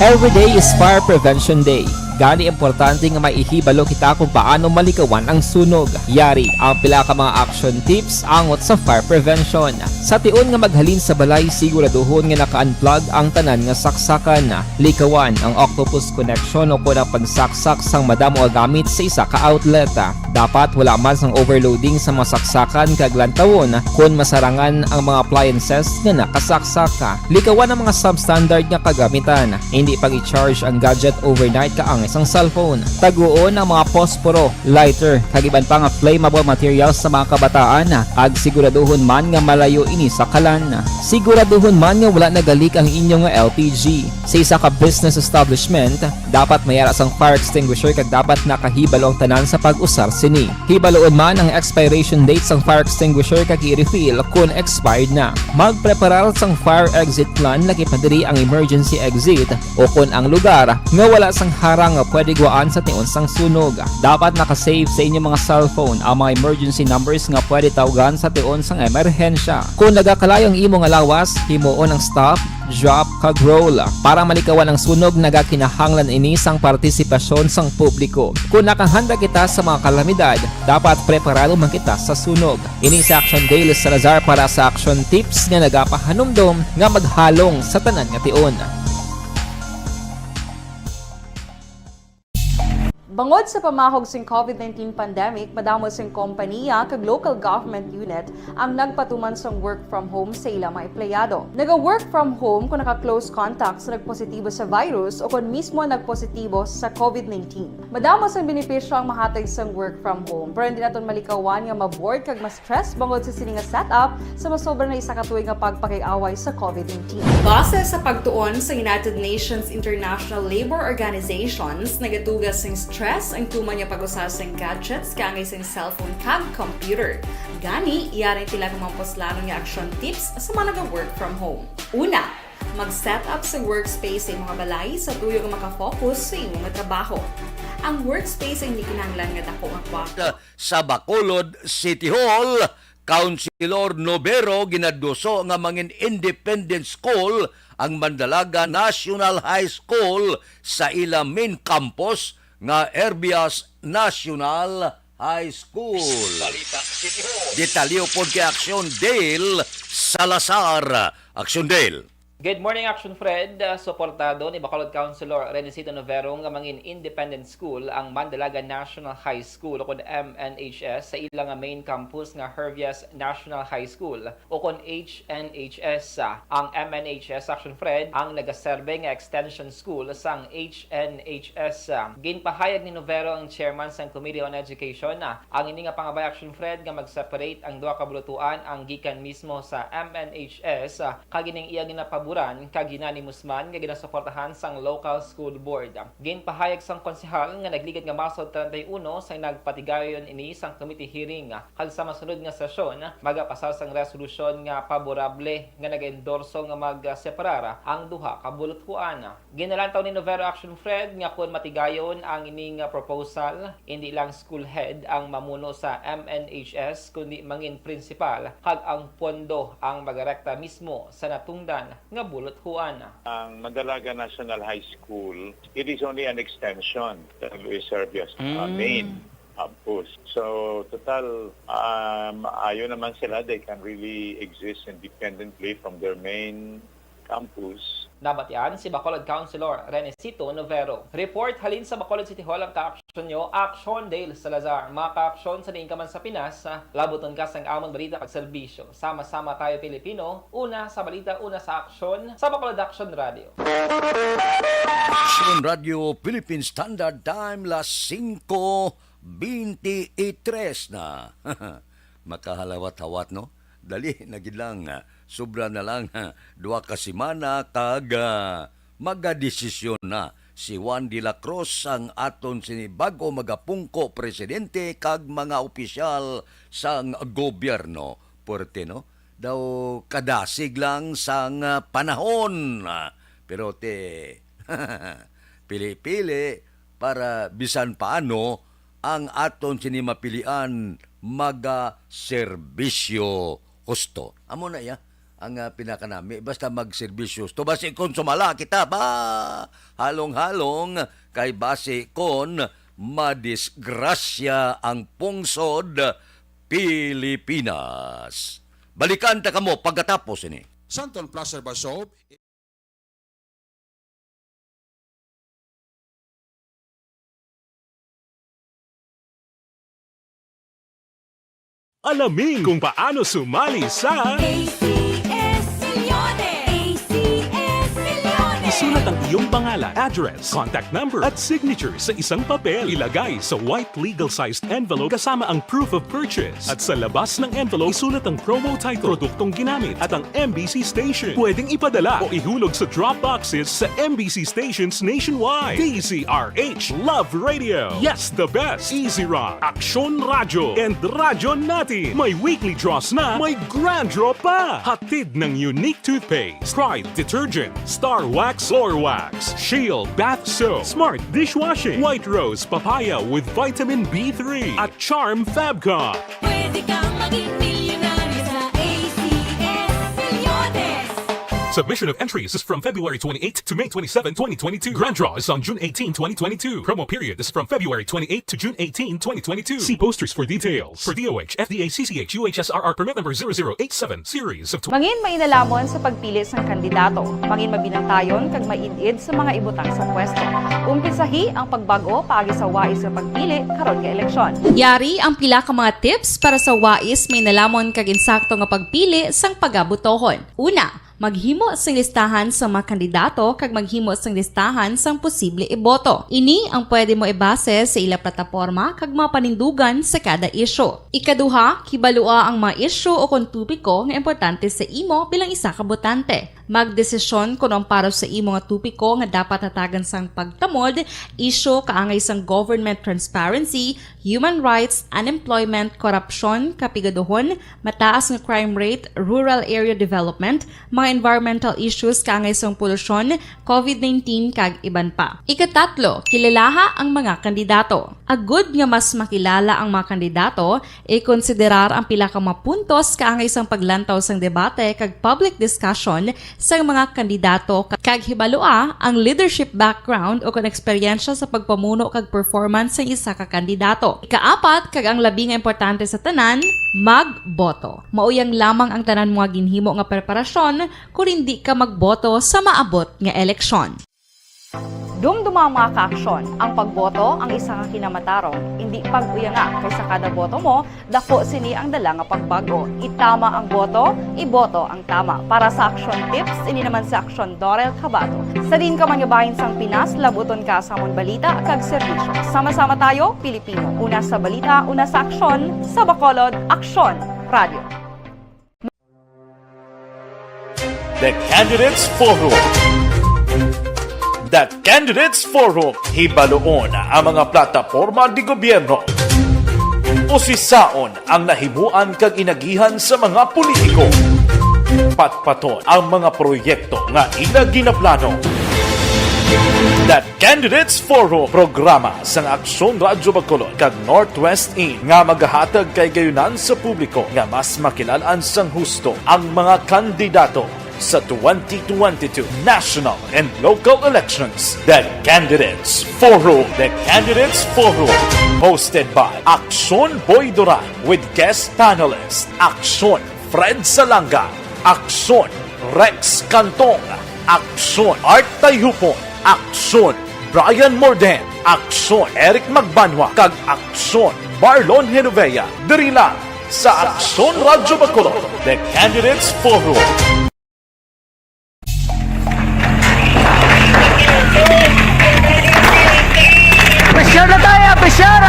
Every day is Fire Prevention Day. Gani, importante nga may ihibalo kita kung paano malikawan ang sunog. Yari ang pila ka mga action tips angot sa fire prevention. Sa tion nga maghalin sa balay, siguraduhon nga naka-unplug ang tanan nga saksakan. Likawan ang octopus connection o kon ang pagsaksak sang madamo nga gamit sa isa ka outlet. Dapat wala man sang overloading sa mga saksakan kag lantawon kon masarangan ang mga appliances nga nakasaksak. Likawan ang mga substandard nga kagamitan. Hindi pag-i-charge ang gadget overnight kaangay sang cellphone. Taguon ang mga posporo, lighter, kag iban pa nga flammable materials sa mga kabataan, kag siguraduhon man nga malayo ini sa kalan. Siguraduhon man nga wala nagalik ang inyo nga L P G. Sa isa ka business establishment, dapat may ara sang fire extinguisher kag dapat nakahibalo ang tanan sa pag-usar sini. Hibaluon man ang expiration date sang fire extinguisher kag i-refill kon expired na. Magpreparar sang fire exit plan, lakip na diri ang emergency exit, o kon ang lugar nga wala sang harang nga pwede gwaan sa tion sang sunog. Dapat naka-save sa inyo mga cellphone ang mga emergency numbers nga pwede tawgan sa tion sang emerhensya. Kon nagakalayo ang imo nga lawas, himuon ang stop, drop, kag roll. Para malikawan ang sunog, nagakinahanglan ini sang partisipasyon sang publiko. Kon nakahanda kita sa mga kalamidad, dapat preparado man kita sa sunog. Ini si Action Dale Salazar para sa Action Tips nga nagapahanumdom nga maghalong sa tanan nga tion. Bangod sa pamahog sing covid nineteen pandemic, madamo sing kompaniya kag local government unit ang nagpatuman sang work from home sa ila mga empleyado. Naga-work from home kung naka-close contact sa nagpositibo sa virus o kon mismo nagpositibo sa covid nineteen. Madamo sang benepisyo ang mahatag sang work from home, pero hindi naton malikawan nga ma-bored kag ma-stress bangod sa sini nga setup sa masobra na isa ka tuig nga pagpakig-away sa covid nineteen. Base sa pagtuon sa United Nations International Labour Organizations, nagaduga sing stress ang tuman nga pag-usa sing gadgets kaangay sing cellphone kag computer. Gani, yari ang pila ka mga puslanon nga action tips sa mga naga-work from home. Una, mag-set up sa workspace sa imong balay sa tuyo nga makafocus sa imong trabaho. Ang workspace ay hindi kinahanglan nga dako nga kwarto. Sa Bacolod City Hall, Councilor Novero ginaduso nga mangin independent school ang Mandalaga National High School sa ila main campus nga Herbias National High School. Balita City Hall. Detalye pod kay Action Dale Salazar. Action Dale. Good morning, Action Fred. Uh, suportado ni Bacolod Councilor Renesito Novero nga mangin independent school ang Mandalaga National High School o kon M N H S sa ila nga main campus nga Herbias National High School o kon H N H S. Ang M N H S, Action Fred, ang nagaserbe nga extension school sang H N H S. Ginpahayag ni Novero, ang chairman sang Committee on Education, ang ini nga pangabay, Action Fred, nga mag-separate ang duha ka bulutuan ang gikan mismo sa M N H S, kag ining iya ginapaboran kag unanimous man nga ginasuportahan sang local school board. Ginpahayag sang konsehal nga nagligad nga Marso treinta y uno sang nagpatigayon ini sang committee hearing, kag sa masunod nga sesyon magapasar sang resolusyon nga paborable nga nag-endorso nga magseparar ang duha ka bulutuan. Ginalantaw ni Novero, Action Fred, nga kon matigayon ang ini nga proposal, indi lang school head ang mamuno sa M N H S, kundi mangin principal, kag ang pondo ang magarekta mismo sa natungdan nga bulutuan. Ang Mandalaga National High School, it is only an extension sa Luis Herbias, uh, Mm. main campus. So, total, um, ayo naman sila, they can really exist independently from their main campus. Nabatian si Bacolod Councilor Renesito Novero. Report halin sa Bacolod City Hall ang kaaksyon nyo, Action Dale Salazar. Mga kaaksyon sa diin ka man sa Pinas, labuton ka sang amon balita kag serbisyo. Sama-sama tayo, Pilipino. Una sa balita, una sa aksyon, sa Bacolod Action Radio. Action Radio Philippine Standard Time, las singko bente y tres na. Makahalawat-hawat, no? Dali na gid lang, ah, sobra na lang, ah, duha ka semana kag, ah, magadesisyon na si Juan de la Cruz, ang aton sini bag-o magapungko presidente, kag mga opisyal sang gobyerno. Puwerte, no? Daw kadasig lang sang, ah, panahon. Ah, pero te, pili-pili para bisan paano ang aton sini mapilian magaserbisyo husto. Amo na iya ang, ah, pinakanami, basta magserbisyo husto. Basi kon sumala kita ba, halong-halong, kay basi kon madisgrasya ang pungsod Pilipinas. Balikan ta kamo pagkatapos ini. Santon Plus Herbal Soap. Alamin kung paano sumali sa A C S Millones. A C S Millones. Sulat ang iyong pangalan, address, contact number, at signature sa isang papel. Ilagay sa white legal-sized envelope kasama ang proof of purchase. At sa labas ng envelope, isulat ang promo title, produktong ginamit, at ang M B C station. Pwedeng ipadala o ihulog sa drop boxes sa M B C stations nationwide. D Z R H Love Radio. Yes, the best. Easy Rock, Aksyon Radyo, and Radyo Natin. May weekly draws na, may grand draw pa. Hatid ng Unique Toothpaste, Pride Detergent, Star Wax, Floor Wax, Shield Bath Soap, Smart Dishwashing, White Rose Papaya with Vitamin B three, at Charm Fabcon. Pwede kang maging milyonaryo sa A C S Milyones. Submission of entries is from February twenty-eighth to May twenty-seven, twenty twenty-two. Grand draw is on June eighteen, twenty twenty-two. Promo period is from February twenty-eighth to June eighteen, twenty twenty-two. See posters for details. For D O H, F D A, C C H, U H S R R permit number zero zero eight seven, series of tw- Mangin mainalamon sa pagpili sang kandidato. Mangin mabinantayon kag maid-id sa mga ibutang sa pwesto. Umpisahi ang pagbag-o paagi sa wais nga pagpili karon nga eleksyon. Yari ang pila ka mga tips para sa wais, mainalamon kag insakto nga pagpili sang pagabotohon. Una, maghimo sing listahan sa mga kandidato kag maghimo sing listahan sang posible iboto. Ini ang pwede mo ibase sa ila plataporma kag mga panindugan sa kada isyu. Ikaduha, kibalua ang mga isyu o kon topiko nga importante sa imo bilang isa ka botante. Magdesisyon kon ang para sa imo nga topiko nga dapat hatagan sang pagtamod, isyu kaangay sang government transparency, human rights, unemployment, korupsyon, kapigaduhon, mataas nga crime rate, rural area development, mga environmental issues kaangay sang polusyon, covid nineteen, kag iban pa. Ikatatlo, kilalaha ang mga kandidato. Agud nga mas makilala ang mga kandidato, ikonsiderar ang pila ka mga puntos kaangay sang paglantaw sang debate kag public discussion sang mga kandidato, kag hibalua ang leadership background o kon eksperyensya sa pagpamuno kag performance sang isa ka kandidato. Ikaapat, kag ang labi nga importante sa tanan, magboto. Mauyang lamang ang tanan mo nga ginhimo nga preparasyon kon indi ka magboto sa maabot nga eleksyon. Dumduma, mga kaaksyon, ang pagboto ang isa ka kinamatarong, indi pag-uyanga, kay sa kada boto mo, daku sini ang dala nga pagbag-o. Itama ang boto, iboto ang tama. Para sa Aksyon Tips, ini naman si Aksyon Dorel Cabato. Sa diin ka man nga bahin sang Pinas, labuton ka sa amon balita kag serbisyo. Sama-sama tayo, Pilipino. Una sa balita, una sa aksyon, sa Bacolod, Aksyon Radio. The Candidates Forum. The Candidates Forum, hibaluon ang mga plataporma di gobyerno. Usisaon ang nahimuan kag inagihan sa mga politiko. Patpaton ang mga proyekto nga ila ginaplano. The Candidates Forum, programa sang Aksyon Radyo Bacolod kag Northwest In nga magahatag kahigayonan sa publiko nga mas makilalan sang husto ang mga kandidato sa twenty twenty-two national and local elections. The Candidates Forum. The Candidates Forum, hosted by Aksyon Boy Duran with guest panelist Aksyon Fred Salanga, Aksyon Rex Cantong, Aksyon Art Tayhupon, Aksyon Brian Morden, Aksyon Eric Magbanwa, kag Aksyon Marlon Genovea. Diri lang sa Aksyon Radyo Bacolod, The Candidates Forum. Pressure na tayo, pressure!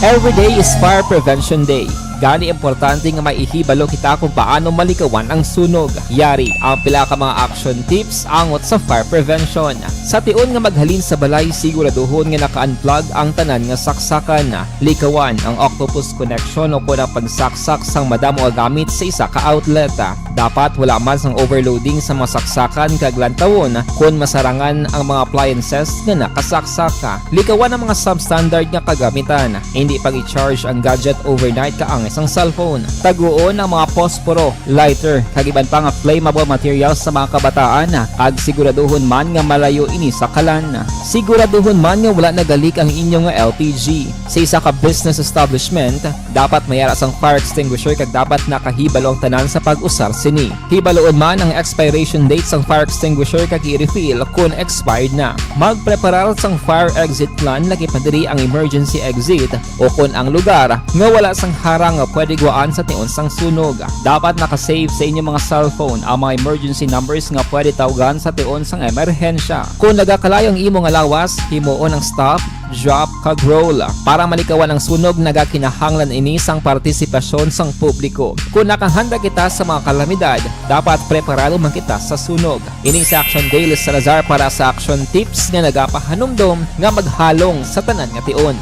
Every day is Fire Prevention Day. Gani, importante nga may ihibalo kita kung paano malikawan ang sunog. Yari ang pila ka mga action tips angot sa fire prevention. Sa tion nga maghalin sa balay, siguraduhon nga naka-unplug ang tanan nga saksakan. Likawan ang octopus connection o kon ang pagsaksak sang madamo nga gamit sa isa ka outlet. Dapat wala man sang overloading sa mga saksakan kag lantawon kon masarangan ang mga appliances nga nakasaksak. Likawan ang mga substandard nga kagamitan. Hindi pag-i-charge ang gadget overnight kaangay sang cellphone. Taguon ang mga posporo, lighter, kag iban pa nga flammable materials sa mga kabataan, kag siguraduhon man nga malayo ini sa kalan. Siguraduhon man nga wala nagalik ang inyo nga L P G. Sa isa ka business establishment, dapat may ara sang fire extinguisher kag dapat nakahibalo ang tanan sa pag-usar sini. Hibaluon man ang expiration date sang fire extinguisher kag i-refill kon expired na. Magpreparar sang fire exit plan, lakip na diri ang emergency exit, o kon ang lugar nga wala sang harang nga pwede guwaan sa tion sang sunog. Dapat naka-save sa inyo mga cellphone ang mga emergency numbers nga pwede tawgan sa tion sang emerhensya. Kon nagakalayo ang imo nga lawas, himuon ang stop, drop, kag roll. Para malikawan ang sunog, nagakinahanglan ini sang partisipasyon sang publiko. Kon nakahanda kita sa mga kalamidad, dapat preparado man kita sa sunog. Ini si Action Daily Salazar para sa Action Tips nga nagapahanumdom nga maghalong sa tanan nga tion.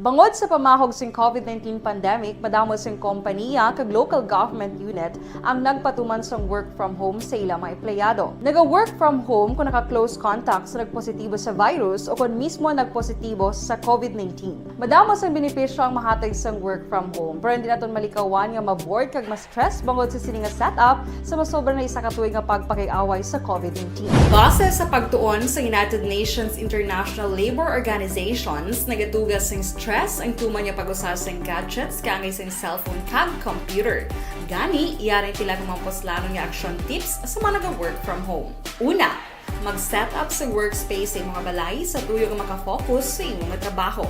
Bangod sa pamahog sing COVID nineteen pandemic, madamo sing kompaniya kag local government unit ang nagpatuman sang work from home sa ila mga empleyado. Naga-work from home kung naka-close contact sa nagpositibo sa virus o kon mismo nagpositibo sa COVID nineteen. Madamo sang benepisyo ang mahatag sang work from home, pero hindi naton malikawan nga ma-bored kag ma-stress bangod sa sini nga setup sa masobra na isa ka tuig nga pagpakig-away sa COVID nineteen. Base sa pagtuon sa United Nations International Labour Organizations, nagatuga sing stress ang tuman nga pag-usa sing gadgets kaangay sing cellphone kag computer. Gani, yari ang pila ka mga puslanon nga action tips sa mga naga-work from home. Una, mag-set up sa workspace sa imong balay sa tuyo nga makafocus sa imong trabaho.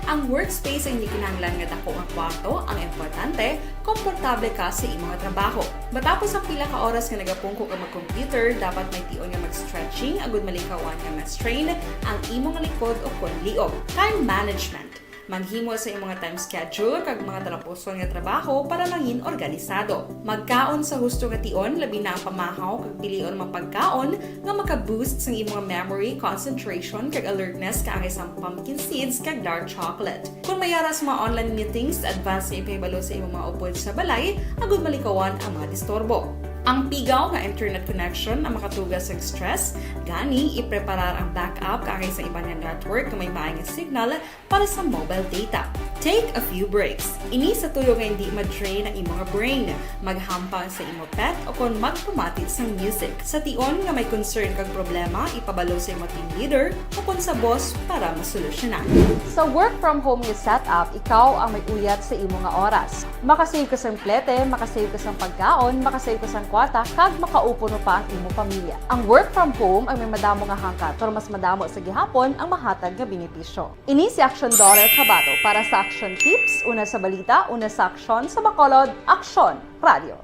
Ang workspace ay hindi kinahanglan nga dako nga kwarto ang importante, komportable ka sa imong trabaho. Matapos ang pila ka oras nga nagapungko ka mag-computer, dapat may tion nga mag-stretching agud malikawan nga ma-strain ang imong likod o kon liog. Time management. Maghimo sa imong time schedule kag mga talapuson nga trabaho para mangin organisado. Magkaon sa husto nga tion, labi na ang pamahaw kag pilion mga pagkaon nga maka-boost sang imong memory, concentration, kag alertness kaangay sang pumpkin seeds kag dark chocolate. Kon may ara sa mga online meetings, advance nga ipahibalo sa imong mga upod sa balay agud malikawan ang mga disturbo. Ang pigaw nga internet connection ang makatuga sa stress, gani ipreparar ang backup kaangay sa iban nga network nga may maay nga signal para sa mobile data. Take a few breaks. Ini sa tuyo nga hindi ma-drain ang imong brain. Maghampang sa imo pet o kon magpamati sang music. Sa tion nga may concern kag problema, ipabalo sa imo team leader o kon sa boss para masolusyonan. Sa work from home nga setup, ikaw ang may uyat sa imo nga oras. Makasave ka sang plete, makasave ka sang pagkaon, makasave ka sang kwarta, kag makaupo pa ang imo pamilya. Ang work from home ang may madamo nga hangkat, pero mas madamo sa gihapon ang mahatag nga benepisyo. Ini si Action Dollar Kabato para sa Action Tips, una sa balita, una sa aksyon, sa Bacolod, Aksyon Radio.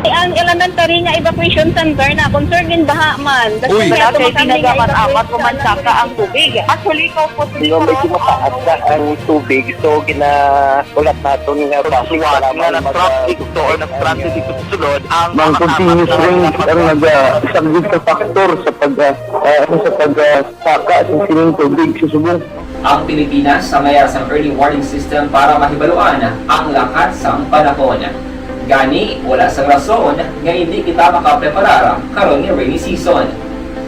Ang elementary nga evacuation center na concern gin baha man. Uy. Wala kay pinagamat-amat, umansaka ang tubig. Actually, ko po. Medyo mataas na ang tubig, so ginaulat naton nga basi nga nag-traffic to or nag-transit dito sa sulod ang mga continuous rain ang nag-, ah, isang big factor sa pag, ah, ah, ano, sa pag, ah, saka sa sining tubig sa subong. Ang Pilipinas ang may sang early warning system para mahibaluan ang lakat sang panahon. Gani, wala sang rason nga hindi kita makapreparar karon nga rainy season.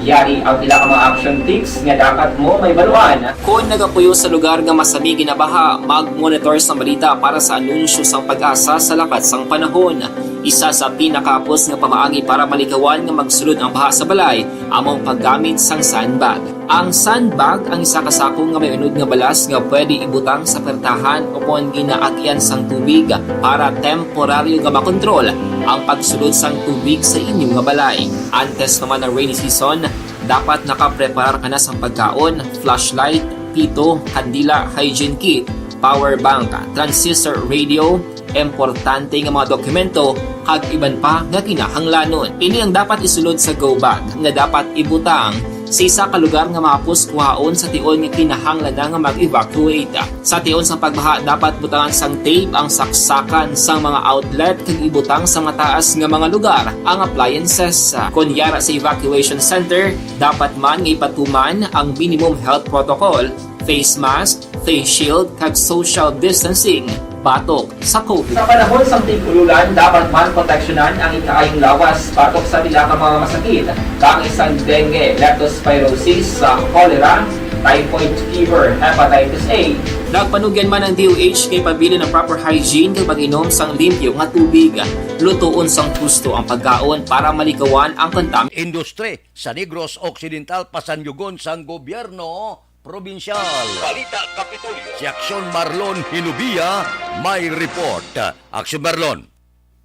Yari ang pila ka mga action tips nga dapat mo mahibaluan. Kon nagapuyo sa lugar nga masami ginabaha, mag-monitor sa balita para sa anunsyo sang PAGASA sa lakat sang panahon. Isa sa pinakahapos nga pamaagi para malikawan nga magsulod ang baha sa balay amo ang paggamit sang sandbag. Ang sandbag ang isa ka sako nga may unod nga balas nga pwede ibutang sa pertahan o kon ginaagyan sang tubig para temporaryo nga makontrol ang pagsulod sang tubig sa inyo nga balay. Antes pa man ang rainy season, dapat nakapreparar ka na sang pagkaon, flashlight, pito, kandila, hygiene kit, power bank, transistor radio, importante nga mga dokumento, kag iban pa nga kinahanglanon. Ini ang dapat isulod sa go bag nga dapat ibutang sa isa ka lugar nga mahapos kuhaon sa tion nga kinahanglan na nga mag-evacuate. Sa tion sa pagbaha, dapat butangan sang tape ang saksakan sang mga outlet kag ibutang sa mataas nga mga lugar ang appliances. Kon yara sa evacuation center, dapat man nga ipatuman ang minimum health protocol, face mask, face shield, kag social distancing. batok sa COVID. Sa panahon sang tig-ululan, dapat man proteksyonan ang ikaayong lawas batok sa pila ka mga masakit, kaangay sang dengue, leptospirosis, sa cholera, typhoid fever, hepatitis A. Nagpanugyan man ang D O H kay pabilin ang proper hygiene kag pag-inom sang limpyo nga tubig. Lutoon sang husto ang pagkaon para malikawan ang kontaminasyon. Industry sa Negros Occidental, pasanyugon sang gobyerno probinsyal. Balita Kapitolyo. Si Aksyon Marlon Hinubia may report. Aksyon Marlon.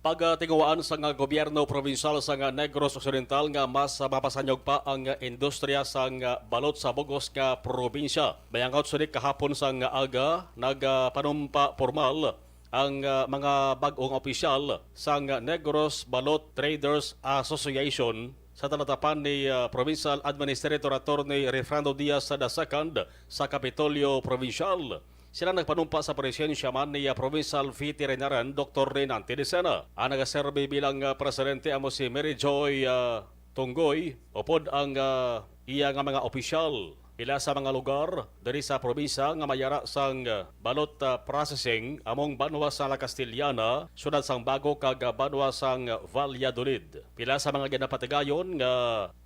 Pagtinguhaan sang gobyerno probinsyal sang Negros Occidental nga mas mapasanyog pa ang industriya sang balot sa bug-os nga probinsya. Mayangaw sini kahapon sang aga, nagpanumpa pormal ang mga bag-ong opisyal sang Negros Balot Traders Association sa talatapan ni, ah, Provincial Administrator Attorney Refrando Diaz the Second sa Kapitolyo Provincial. Sila nagpanumpa sa presensya man ni, ah, Provincial Veterinarian Doktor Renante Decena. Ang nagaserbi bilang, ah, presidente amo si Mary Joy, ah, Tunggoy, upod ang, ah, iya nga mga opisyal. Pila sa mga lugar diri sa probinsya nga may ara sang balot, ah, processing among banwa sa La Castellana, siyudad sang Bago kag, ah, banwa sang Valladolid. Pila sa mga ginapatigayon nga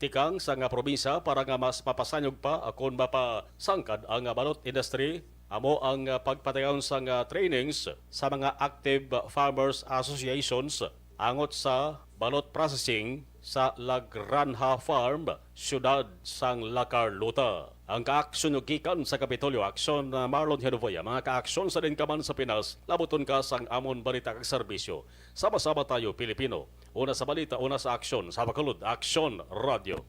tikang sang probinsya para nga mas mapasanyog pa kon mapasangkad ang balot industry amo ang, ah, pagpatigayon sang, ah, trainings sa mga active farmers associations angot sa balot processing sa La Granja Farm, siyudad sang La Carlota. Ang kaaksyon nyo gikan sa Kapitolyo Aksyon, uh, Marlon Henovea. Mga kaaksyon sa din ka man sa Pinas, labuton ka sang amon balita kag serbisyo. Sama-sama tayo, Pilipino. Una sa balita, una sa aksyon. Sa Bacolod, Aksyon Radio.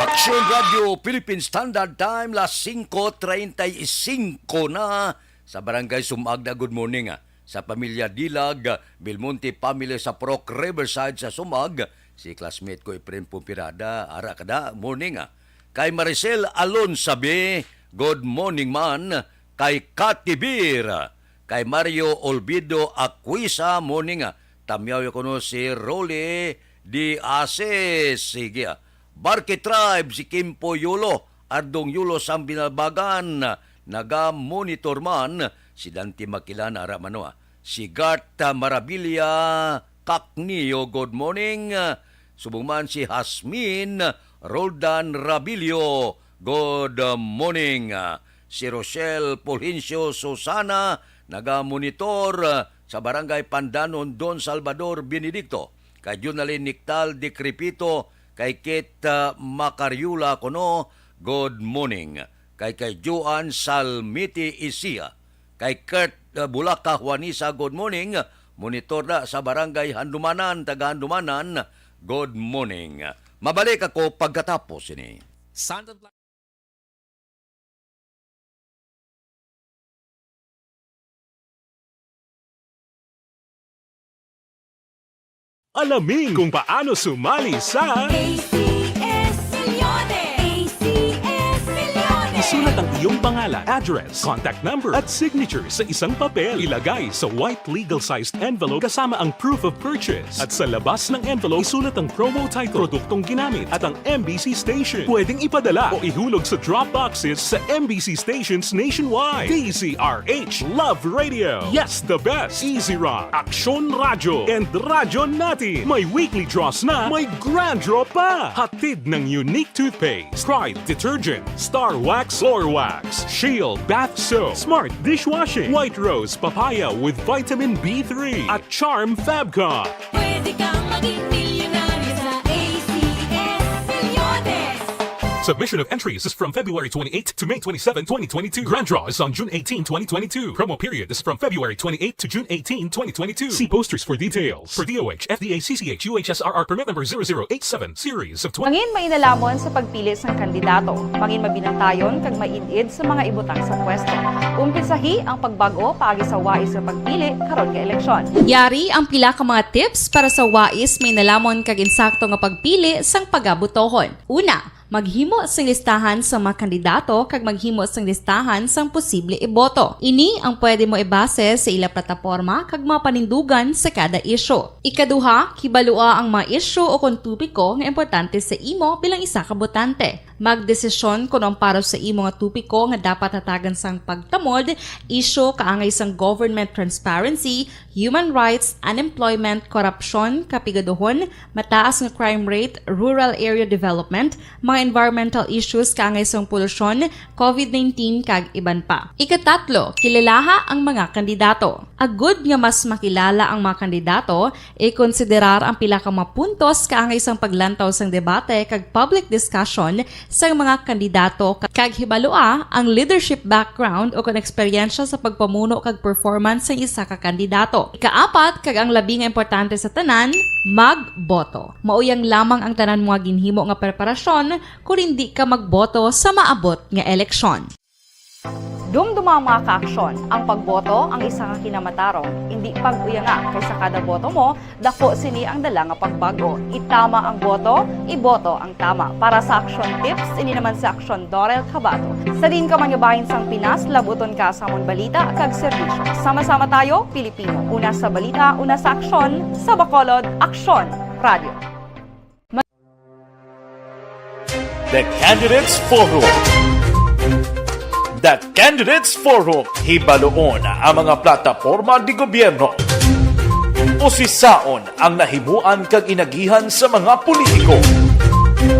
Aksyon Radio Philippine Standard Time, las singko treinta y cinco na. Sa Barangay Sumag na, good morning, ah. Sa pamilya Dilag, Belmonte family sa Purok Riverside sa Sumag, si classmate ko Efren Pumpirada, ara kada morning, ah. Kay Maricel Alonsabe, good morning man. Kay Kati Bir, kay Mario Olvido Aquisa, morning, ah. Tamyaw ko no si Rolly Di Asis, sige, ah. Barke Tribe, si Kimpo Yulo, Ardong Yulo sang Binalbagan, naga-monitor man, si Dante Makilan, ara man, ah. Si Garth, ah, Marabilia Kaknio, good morning. Subong man si Hasmin Roldan Rabilio, good morning. Si Rochelle Fulgencio Susana, naga-monitor, ah, sa Barangay Pandanon, Don Salvador Benedicto. Kay Junalyn Nictal Decrepito, kay Kit, ah, Macariola kuno, good morning. Kay, kay Joan Salmiti Isia, kay Kurt, ah, Bulaca Juanisa, good morning. Monitor na sa Barangay Handumanan, taga Handumanan, good morning. Mabalik ako pagkatapos ini. Santa Bla- Alamin kung paano sumali sa A C S Millones! A C S Millones! Isulat ang iyong pangalan, address, contact number, at signature sa isang papel. Ilagay sa white legal-sized envelope kasama ang proof of purchase. At sa labas ng envelope, isulat ang promo title, produktong ginamit, at ang M B C station. Pwedeng ipadala o ihulog sa drop boxes sa M B C stations nationwide. D Z R H Love Radio. Yes, the best. Easy Rock, Aksyon Radyo, and Radyo Natin. May weekly draws na, may grand draw pa. Hatid ng Unique Toothpaste, Pride Detergent, Star Wax Floor Wax, Shield Bath Soap, Smart Dishwashing, White Rose Papaya with Vitamin B three, at Charm Fabcon. Pwede kang maging milyonaryo sa A C S Millones. Submission of entries is from February twenty-eighth to May twenty-seven, twenty twenty-two. Grand draw is on June eighteen, twenty twenty-two. Promo period is from February twenty-eighth to June eighteen, twenty twenty-two. See posters for details. For D O H, F D A, C C H, U H S R R permit number zero zero eight seven, series of twenty. Mangin mainalhamon sa pagpili sang kandidato. Mangin mabinantayon kag maid-id sa mga ibutang sa pwesto. Umpisahi ang pagbag-o paagi sa wais nga pagpili karon nga eleksyon. Yari ang pila ka mga tips para sa wais, mainalhamon kag insakto nga pagpili sang pagabotohon. Una, maghimo sing listahan sa mga kandidato kag maghimo sing listahan sang posible iboto. Ini ang pwede mo ibase sa ila plataporma kag mga panindugan sa kada isyu. Ikaduha, hibalua ang mga isyu o kon topiko nga importante sa imo bilang isa ka botante. Magdesisyon kon ang para sa imo nga topiko nga dapat hatagan sang pagtamod, isyu kaangay sang government transparency, human rights, unemployment, korupsyon, kapigaduhon, mataas nga crime rate, rural area development, mga environmental issues kaangay sang polusyon, covid nineteen, kag iban pa. Ikatatlo, kilalaha ang mga kandidato. Agud nga mas makilala ang mga kandidato, ikonsiderar ang pila ka mga puntos kaangay sang paglantaw sang debate kag public discussion sang mga kandidato, kag hibalua ang leadership background o kon eksperyensya sa pagpamuno kag performance sang isa ka kandidato. Ikaapat, kag ang labi nga importante sa tanan, magboto. Mauyang lamang ang tanan mga ginhimo nga preparasyon kon indi ka magboto sa maabot nga eleksyon. Dumduma, mga kaaksyon, ang pagboto ang isa ka kinamatarong, indi pag-uyanga, kay sa kada boto mo, dako sini ang dala nga pagbago. Itama ang boto, iboto ang tama. Para sa action tips, ini naman si Aksyon Dorel Cabato. Sa diin ka man nga bahin sang Pinas, labuton ka sa amon balita kag serbisyo. Sama-sama tayo, Pilipino. Una sa balita, una sa aksyon, sa Bacolod, Aksyon Radio. The Candidates Forum. The Candidates Forum. Hibaluon ang mga plataporma de gobyerno. Usisaon ang nahimuan kag inagihan sa mga politiko.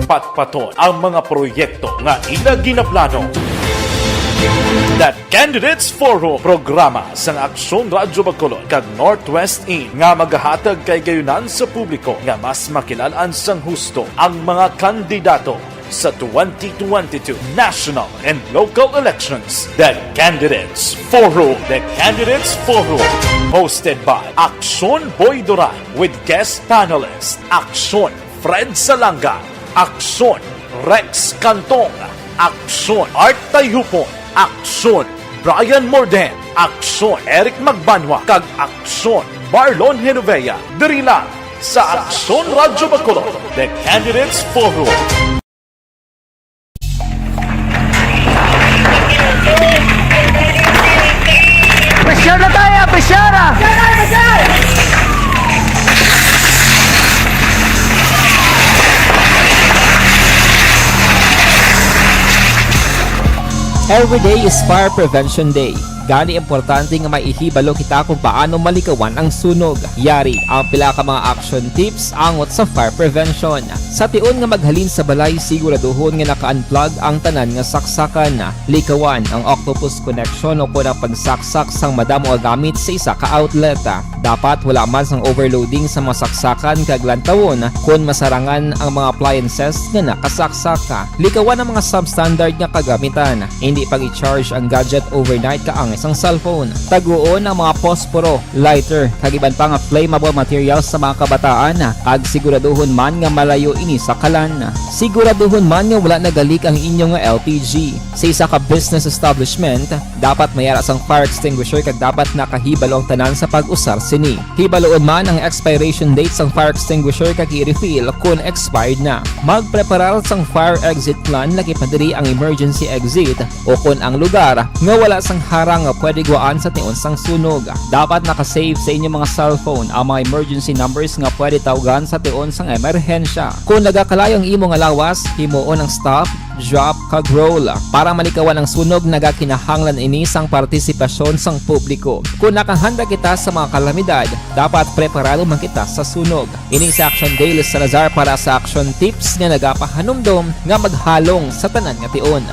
Patpaton ang mga proyekto nga ila ginaplano. The Candidates Forum, programa sang Aksyon Radyo Bacolod kag Northwest In nga magahatag kahigayunan sa publiko nga mas makilal-an sang husto ang mga kandidato sa twenty twenty-two national and local elections. The Candidates Forum. The Candidates Forum, hosted by Aksyon Boy Duran with guest panelist Aksyon Fred Salanga, Aksyon Rex Cantong, Aksyon Art Tayhupon, Aksyon Brian Morden, Aksyon Eric Magbanwa, kag Aksyon Marlon Genovea. Diri lang sa Aksyon Radyo Bacolod, The Candidates Forum. Pressure na tayo, pressure! Every day is Fire Prevention Day. Gani, importante nga may ihibalo kita kung paano malikawan ang sunog. Yari ang pila ka mga action tips angot sa fire prevention. Sa tion nga maghalin sa balay, siguraduhon nga naka-unplug ang tanan nga saksakan. Likawan ang octopus connection o kon ang pagsaksak sang madamo nga gamit sa isa ka outlet. Dapat wala man sang overloading sa mga saksakan kag lantawon kon masarangan ang mga appliances nga nakasaksak. Likawan ang mga substandard nga kagamitan. Hindi pag-i-charge ang gadget overnight kaangay sang cellphone. Taguon ang mga posporo, lighter, kag iban pa nga flammable materials sa mga kabataan, kag siguraduhon man nga malayo ini sa kalan. Siguraduhon man nga wala nagalik ang inyo nga L P G. Sa isa ka business establishment, dapat may ara sang fire extinguisher kag dapat nakahibalo ang tanan sa pag-usar sini. Hibaluon man ang expiration date sang fire extinguisher kag i-refill kon expired na. Magpreparar sang fire exit plan, lakip na diri ang emergency exit o kon ang lugar nga wala sang harang nga pwede guwaan sa tion sang sunog. Dapat naka-save sa inyo mga cellphone ang mga emergency numbers nga pwede tawgan sa tion sang emerhensya. Kon nagakalayo ang imo nga lawas, himuon ang stop, drop, kag roll. Para malikawan ang sunog, nagakinahanglan ini sang partisipasyon sang publiko. Kon nakahanda kita sa mga kalamidad, dapat preparado man kita sa sunog. Ini si Action Dale Salazar para sa Action Tips nga nagapahanumdom nga maghalong sa tanan nga tion.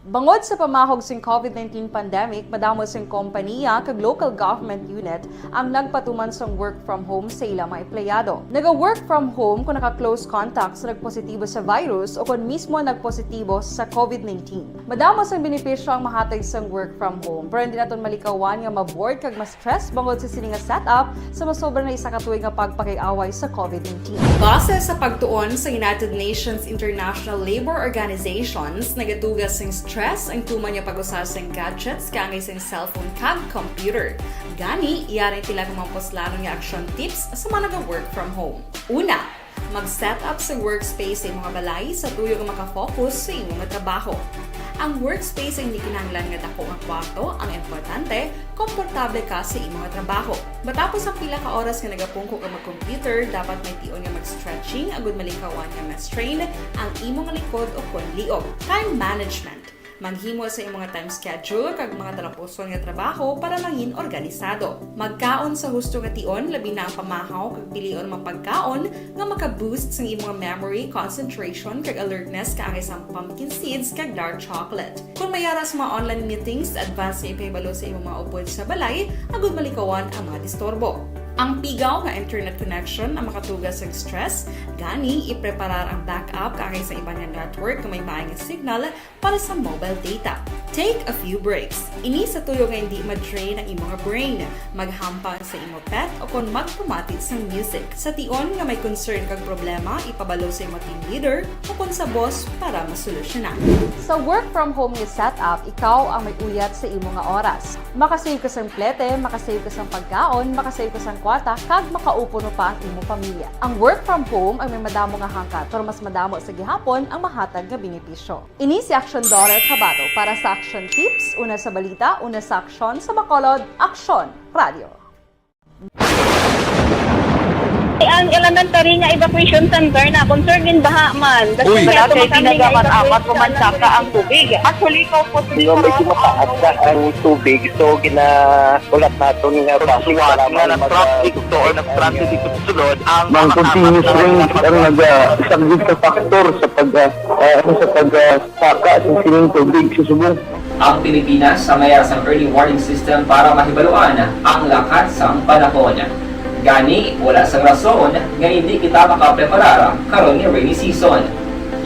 Bangod sa pamahog sing covid nineteen pandemic, madamo sing kompanya kag local government unit ang nagpatuman sang work from home sa ila mga empleyado. Naga-work from home kon naka-close contact sa nagpositibo sa virus o kon mismo nagpositibo sa covid nineteen. Madamo sang benepisyo ang mahatag sang work from home, pero hindi naton malikawan nga ma-bored kag ma-stress bangod sa sini nga setup sa masobra na isa ka tuig nga pagpakig-away sa covid nineteen. Base sa pagtuon sa United Nations International Labour Organizations, nagaduga sing stress ang tuman nga pag-usa sing gadgets kaangay sing cellphone kag computer. Gani, yari ang pila ka mga puslanon nga action tips sa mga naga-work from home. Una, mag-set up sa workspace sa imong balay sa tuyo nga maka-focus sa imo nga trabaho. Ang workspace ay hindi kinahanglan nga dako nga kwarto, ang importante, komportable ka sa imo nga trabaho. Matapos ang pila ka oras nga nagapungko ka mag-computer, dapat may tion nga mag-stretching agud malikawan nga ma-strain ang imo nga likod o kon liog. Time management. Maghimo sa imo nga time schedule kag mga talapuson nga trabaho para mangin organisado. Magkaon sa husto nga tion, labi na ang pamahaw kag pilion mga pagkaon nga maka-boost sang imo nga memory, concentration, kag alertness kaangay sang pumpkin seeds kag dark chocolate. Kung may ara sa mga online meetings, advance nga ipahibalo sa imo mga upod sa balay agud malikawan ang mga disturbo. Ang pigaw nga internet connection ang makatuga sa stress, gani ipreparar ang backup kaangay sa iban nga network nga may maay nga signal para sa mobile data. Take a few breaks. Ini sa tuyo nga hindi ma-drain ang imo nga brain. Maghampang sa imo pet o kon magpamati sang music. Sa tion nga may concern kag problema, ipabalo sa imo team leader o kon sa boss para masolusyonan. Sa work from home nga setup, ikaw ang may uyat sa imo nga oras. Makasave ka sang plete, makasave ka sang pagkaon, makasave ka sang kwarta, kag makaupo pa ang imo pamilya. Ang work from home ang may madamo nga hangkat, pero mas madamo sa gihapon ang mahatag nga benepisyo. Ini si Aksyon Daughter Tabato para sa Aksyon Tips, una sa balita, una sa aksyon, sa Bacolod, Aksyon Radio. Ang elementary nga evacuation center na concern din baha man. Uy. Wala kay tinaga man apat ko man saka ang tubig. Actually, ko po. Medyo mataas na ang tubig, so ginaulat naton nga suwat nga nag-traffic to or nag-transit dito sa sulod ang mga continuous rain ang nagasaglit sa factor sa pag, ah, ah, sa pag, ah, saka sa sining tubig sa subong. Ang Pilipinas ang may sang early warning system para mahibaluan ang lakat sang panahon. Gani, wala sang rason nga hindi kita makapreparar karon nga rainy season.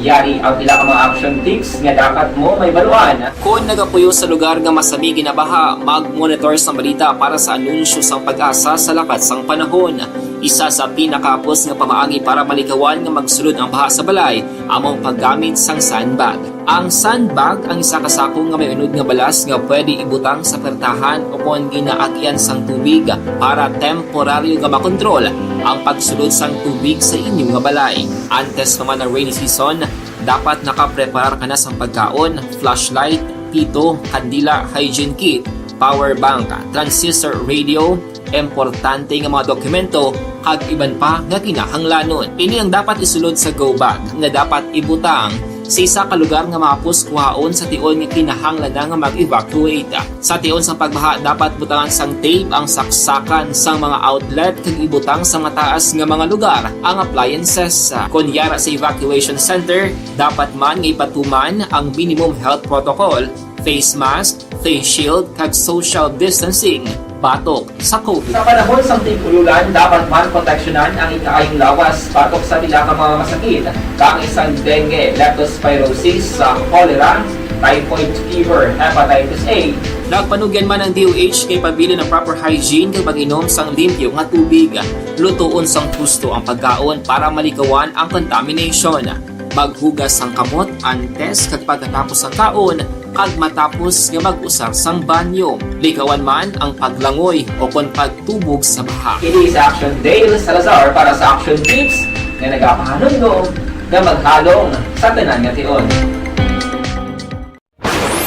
Yari ang pila ka mga action tips nga dapat mo mahibaluan. Kon nagapuyo sa lugar nga masami ginabaha, mag-monitor sang balita para sa anunsyo sang PAGASA sa lakat sang panahon. Isa sa pinakahapos nga pamaagi para malikawan nga magsulod ang baha sa balay amo ang paggamit sang sandbag. Ang sandbag ang isa ka sako nga may unod nga balas nga pwede ibutang sa pertahan o kon ginaagian sang tubig para temporaryo nga makontrol ang pagsulod sang tubig sa inyo nga balay. Antes pa man ang rainy season, dapat nakapreparar ka na sang pagkaon, flashlight, pito, kandila, hygiene kit, power bank, transistor radio, importante nga mga dokumento, kag iban pa nga kinahanglanon. Ini ang dapat isulod sa go bag nga dapat ibutang sa isa ka lugar nga mahapos kuhaon sa tion nga kinahanglan na nga mag-evacuate. Sa tion sang pagbaha, dapat butangan sang tape ang saksakan sang mga outlet kag ibutang sa mataas nga mga lugar ang appliances. Kon yara sa evacuation center, dapat man nga ipatuman ang minimum health protocol, face mask, face shield, kag social distancing batok sa COVID. Sa panahon sang tig-ululan, dapat man proteksyonan ang ikaayong lawas batok sa pila ka mga masakit, kaangay sang dengue, leptospirosis, sa cholera, typhoid fever, hepatitis A. Nagpanugyan man ang D O H kay pabilin ang proper hygiene kag mag-inom sang limpyo nga tubig. Lutoon sang husto ang pagkaon para malikawan ang contamination. Maghugas sang kamot antes kag pagkatapos sang kaon, kag matapos nga mag-usar sang banyo. Likawan man ang paglangoy o kon pagtubog sa baha. Ini si Action Dale Salazar para sa Action Tips nga nagapahanumdom nga maghalong sa tanan nga tion.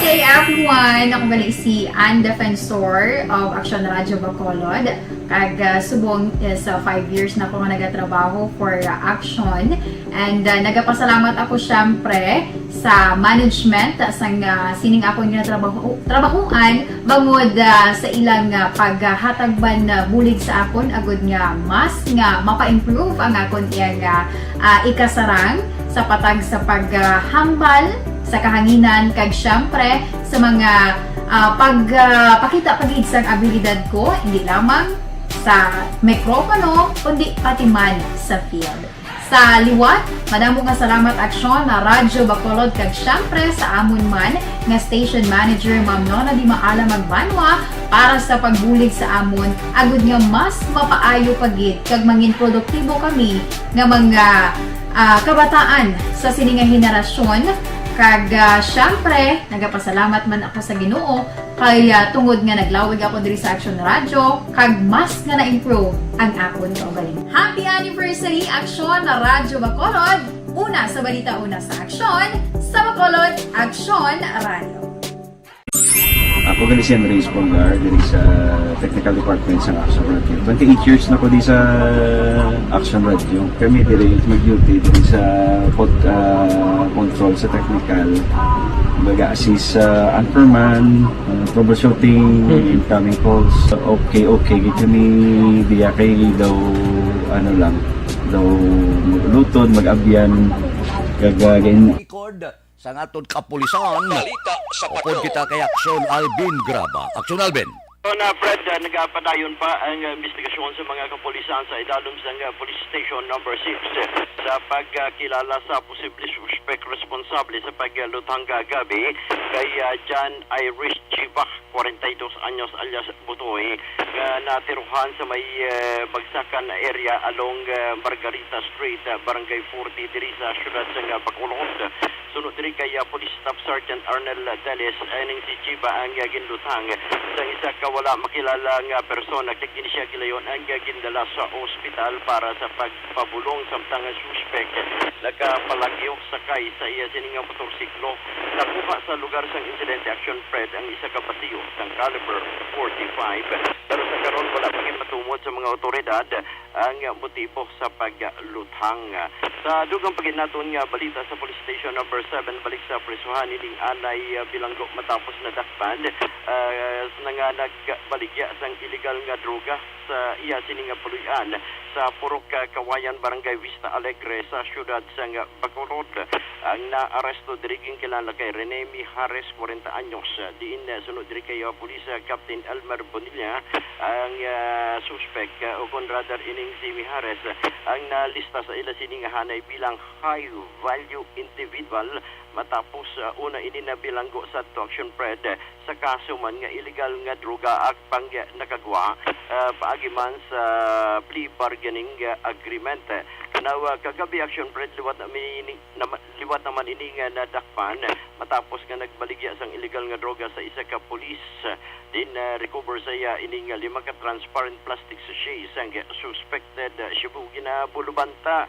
Good day, everyone! Ako gali si Ann Defensor of Action Radyo Bacolod. Kag, ah, subong is, ah, five years na ko nga nagatrabaho for, ah, Action. And, ah, nagapasalamat ako, syempre, sa management, ah, sang, ah, sining akon nga trabaho, trabahuan, bangod, ah, sa ilang, ah, paghatag man, ah, bulig sa akon, agud nga mas nga mapa-improve ang akon iyang, ah, ah, ikasarang sa patag sa paghambal sa kahanginan, kag syempre sa mga, ah, pag, ah, pakita pa gid sang abilidad ko, hindi lamang sa mikropono, kundi pati man sa field. Sa liwat, madamo nga salamat, Aksyon, na Radyo Bacolod, kag syempre sa amon man nga station manager, Ma'am Nona Di Maala Magbanwa, para sa pagbulig sa amon, agud nga mas mapaayo pa gid kag mangin produktibo kami nga mga, ah, kabataan sa sini nga henerasyon. Kag, ah, syempre, nagapasalamat man ako sa Ginoo kay, ah, tungod nga naglawig ako diri sa Action Radyo, kag mas nga na-improve ang akon kaugalingon. Happy anniversary, Action Radyo Bacolod! Una sa balita, una sa aksyon, sa Bacolod, Aksyon Radio. Ako gali si Andres Polgar, diri sa Technical Department sa Action Radio. Twenty-eight years na ko di sa Action Radio. Kami diri mag-duty diri sa pod, ah, control sa technical. Baga assist sa anchorman, ah, troubleshooting, incoming calls. Okay, okay. Kami diya kay daw, ano lang, daw lutod, mag-abyan, gagagin. Record sang aton kapulisan. Balita sa Upod Patrol. Kita kay Aksyon Alvin Graba. Aksyon Alvin. So na, Fred, ah, nagapadayon pa ang, ah, investigasyon sa mga kapulisan sa idalom sang, ah, Police Station Number Six, eh, sa pagkilala sa posible suspek responsable sa paglutang kagabi kay, ah, John Iris Chiba, forty-two anyos, alias Butoy, nga natiruhan sa may, eh, Bagsakan area along, eh, Margarita Street, eh, Barangay forty, diri sa siyudad sang, ah, Bacolod. Suno diri kay, ah, Police Staff Sergeant Arnel Teles, ining si Chiba ang, ah, ginlutang sang isa ka wala makilala nga persona, kag ini siya gilayon ang, ah, gindala sa ospital para sa pagpabulong, samtang ang suspek nakapalagyo sakay sa iya sini nga motorsiklo. Nakuha sa lugar sang insidente, Action Fred, ang isa ka batiyo sang caliber forty-five, pero sa karon wala pa gid matumod sa mga awtoridad ang motibo sa paglutang. Sa dugang pa gid naton nga balita, sa Police Station Number Seven, balik sa prisuhan ining anay, ah, bilanggo matapos nadakpan, ah, na nga nagbaligya sang iligal nga droga sa iya sini nga puloy-an sa Purok, ah, Kawayan, Barangay Vista Alegre, sa siyudad sang Bacolod. Ang naaresto diri ginkilalang kay Rene Mijares, kwarenta anyos, diin, ah, suno diri kay, ah, Pulis, ah, Captain Elmer Bonilla, ang, ah, suspek, ah, o kon rather ining si Mijares, ah, ang nalista sa ila sini nga hanay bilang high value individual matapos, ah, una ini nabilanggo sa Action Fred, ah, sa kaso man nga iligal nga droga, ang pang nakagwa, ah, paagi man sa plea bargaining, ah, agreement. Now, ah, kagabi, Action Fred, liwat na mini-, nama-, liwat naman ini nga nadakpan matapos nga nagbaligya sang iligal nga droga sa isa ka pulis. Din, ah, recover sa iya ini nga lima ka transparent plastic sachet sang suspected, ah, shabu. Ginabulubanta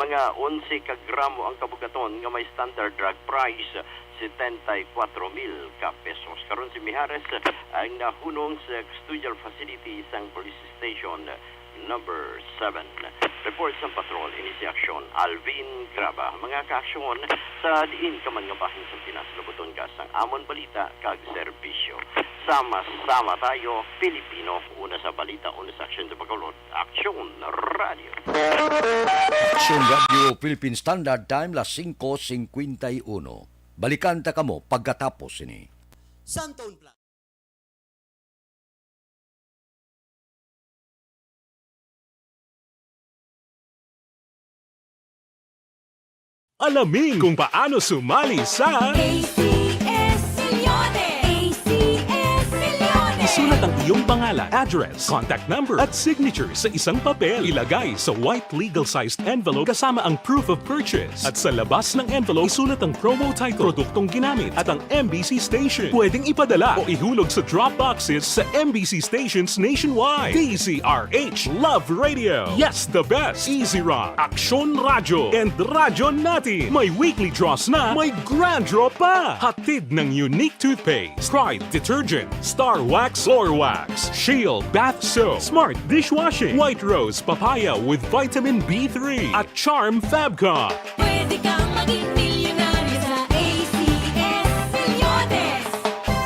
mga onse ka gramo ang kabugaton nga may standard drug price, setenta y cuatro mil ka pesos. Karon si Mijares ang nahunong sa custodial facility sang police station number seven. Report sang patrol, ini si Aksyon Alvin Graba. Mga kaaksyon, sa diin ka man nga bahin sa Pinas, labuton ka sang amon balita kag serbisyo. Sama-sama tayo, Pilipino, una sa balita, una sa aksyon sa Bacolod. Aksyon Radio. Aksyon Radio, Philippine Standard Time, las singko singkwenta y uno. Balikan ta kamo pagkatapos sini. Santon Plan. Alamin kung paano sumali sa A C S Milyones. A C S Milyones. Isulat ang iyong pangalan, address, contact number, at signature sa isang papel. Ilagay sa white legal-sized envelope kasama ang proof of purchase. At sa labas ng envelope, isulat ang promo title, produktong ginamit, at ang M B C station. Pwedeng ipadala o ihulog sa drop boxes sa M B C stations nationwide. D Z R H, Love Radio. Yes, the best. Easy Rock, Aksyon Radyo, and Radyo Natin. May weekly draws na, may grand draw pa. Hatid ng Unique Toothpaste, Pride Detergent, Star Wax Floor Wax, Shield Bath Soap, Smart Dishwashing, White Rose Papaya with Vitamin B three, at Charm Fabcon. Pwede kang maging milyonaryo sa A C S Milyones.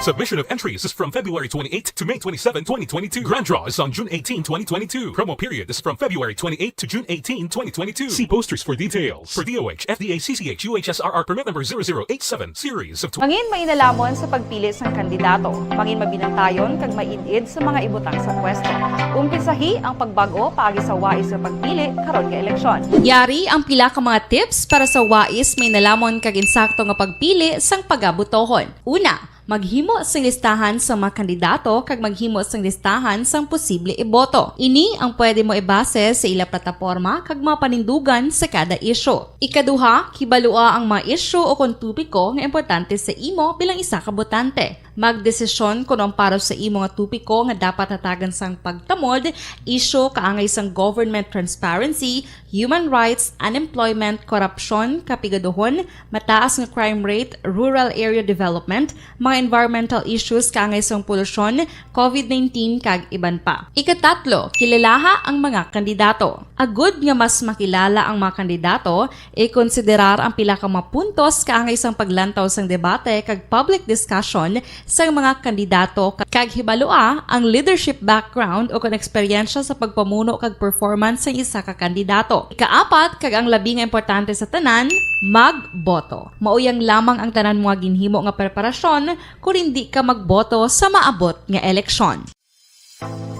Submission of entries is from February twenty-eight to May twenty-seven, twenty twenty-two. Grand draw is on June eighteen, twenty twenty-two. Promo period is from February twenty-eight to June eighteen, twenty twenty-two. See posters for details. For D O H, F D A, C C H, U H S R R permit number zero zero eight seven, series of tw- Mangin mainalamon sa pagpili sang kandidato. Mangin mabinantayon kag maid-id sa mga ibutang sa pwesto. Umpisahi ang pagbag-o paagi sa wais nga pagpili karon nga eleksyon. Yari ang pila ka mga tips para sa wais, mainalamon kag insakto nga pagpili sang pagabutohon. Una, Maghimo sing listahan sang mga kandidato kag maghimo sing listahan sang posible iboto. Ini ang pwede mo ibase sa ila plataporma kag mga panindugan sa kada isyu. Ikaduha, kibalua ang mga isyu o kon topiko nga importante sa imo bilang isa ka botante. Magdesisyon kon ang para sa imo nga topiko nga dapat hatagan sang pagtamod, isyu kaangay sang government transparency, human rights, unemployment, korupsyon, kapigaduhon, mataas nga crime rate, rural area development, mga environmental issues kaangay sang polusyon, covid nineteen, kag iban pa. Ikatatlo, kilalaha ang mga kandidato. Agud nga mas makilala ang mga kandidato, ikonsiderar ang pila ka mga puntos kaangay sang paglantaw sang debate kag public discussion sang mga kandidato, kag hibalua ang leadership background o kon eksperyensya sa pagpamuno kag performance sang isa ka kandidato. Ikaapat, kag ang labi nga importante sa tanan, magboto. Mauyang lamang ang tanan mo nga ginhimo nga preparasyon kon indi ka magboto sa maabot nga eleksyon.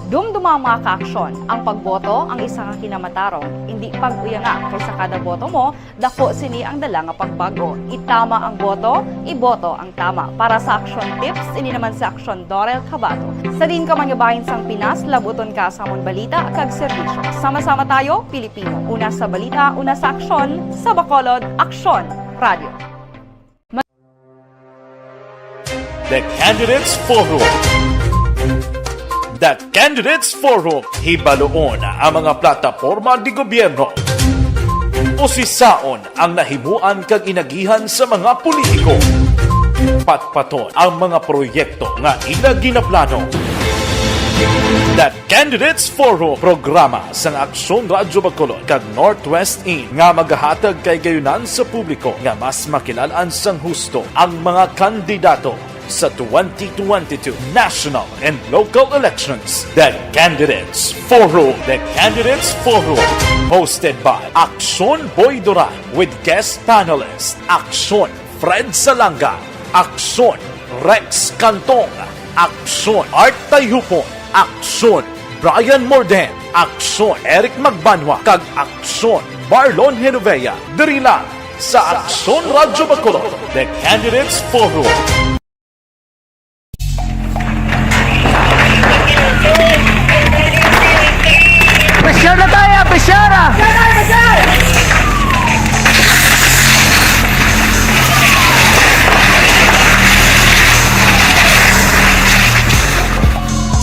Dumduma, mga ka-aksyon, ang pagboto ang isa ka kinamatarong. Indi pag-uyanga, kay sa kada boto mo, daku sini ang dala nga pagbag-o. Itama ang boto, iboto ang tama. Para sa Aksyon Tips, ini naman si Aksyon Dorel Cabato. Sa diin ka man nga bahin sang Pinas, labuton ka sa amon balita kag serbisyo. Sama-sama tayo, Pilipino. Una sa balita, una sa aksyon, sa Bacolod, Aksyon Radio. The Candidates Forum. The Candidates Forum. Hibaluon ang mga plataporma de gobierno. Usisaon ang nahimuan kag inagihan sa mga politiko. Patpaton ang mga proyekto nga ila ginaplano. The Candidates Forum, programa sang Aksyon Radyo Bacolod kag Northwest In nga magahatag kay gayunan sa publiko nga mas makilal-an sang husto ang mga kandidato sa twenty twenty-two national and local elections. The Candidates Forum. The Candidates Forum, hosted by Aksyon Boy Duran with guest panelist Aksyon Fred Salanga, Aksyon Rex Cantong, Aksyon Art Tayhupon, Aksyon Brian Morden, Aksyon Eric Magbanwa, kag Aksyon Marlon Genovea. Diri lang sa Aksyon Radyo Bacolod, The Candidates Forum. Presyar na tayo, presyar!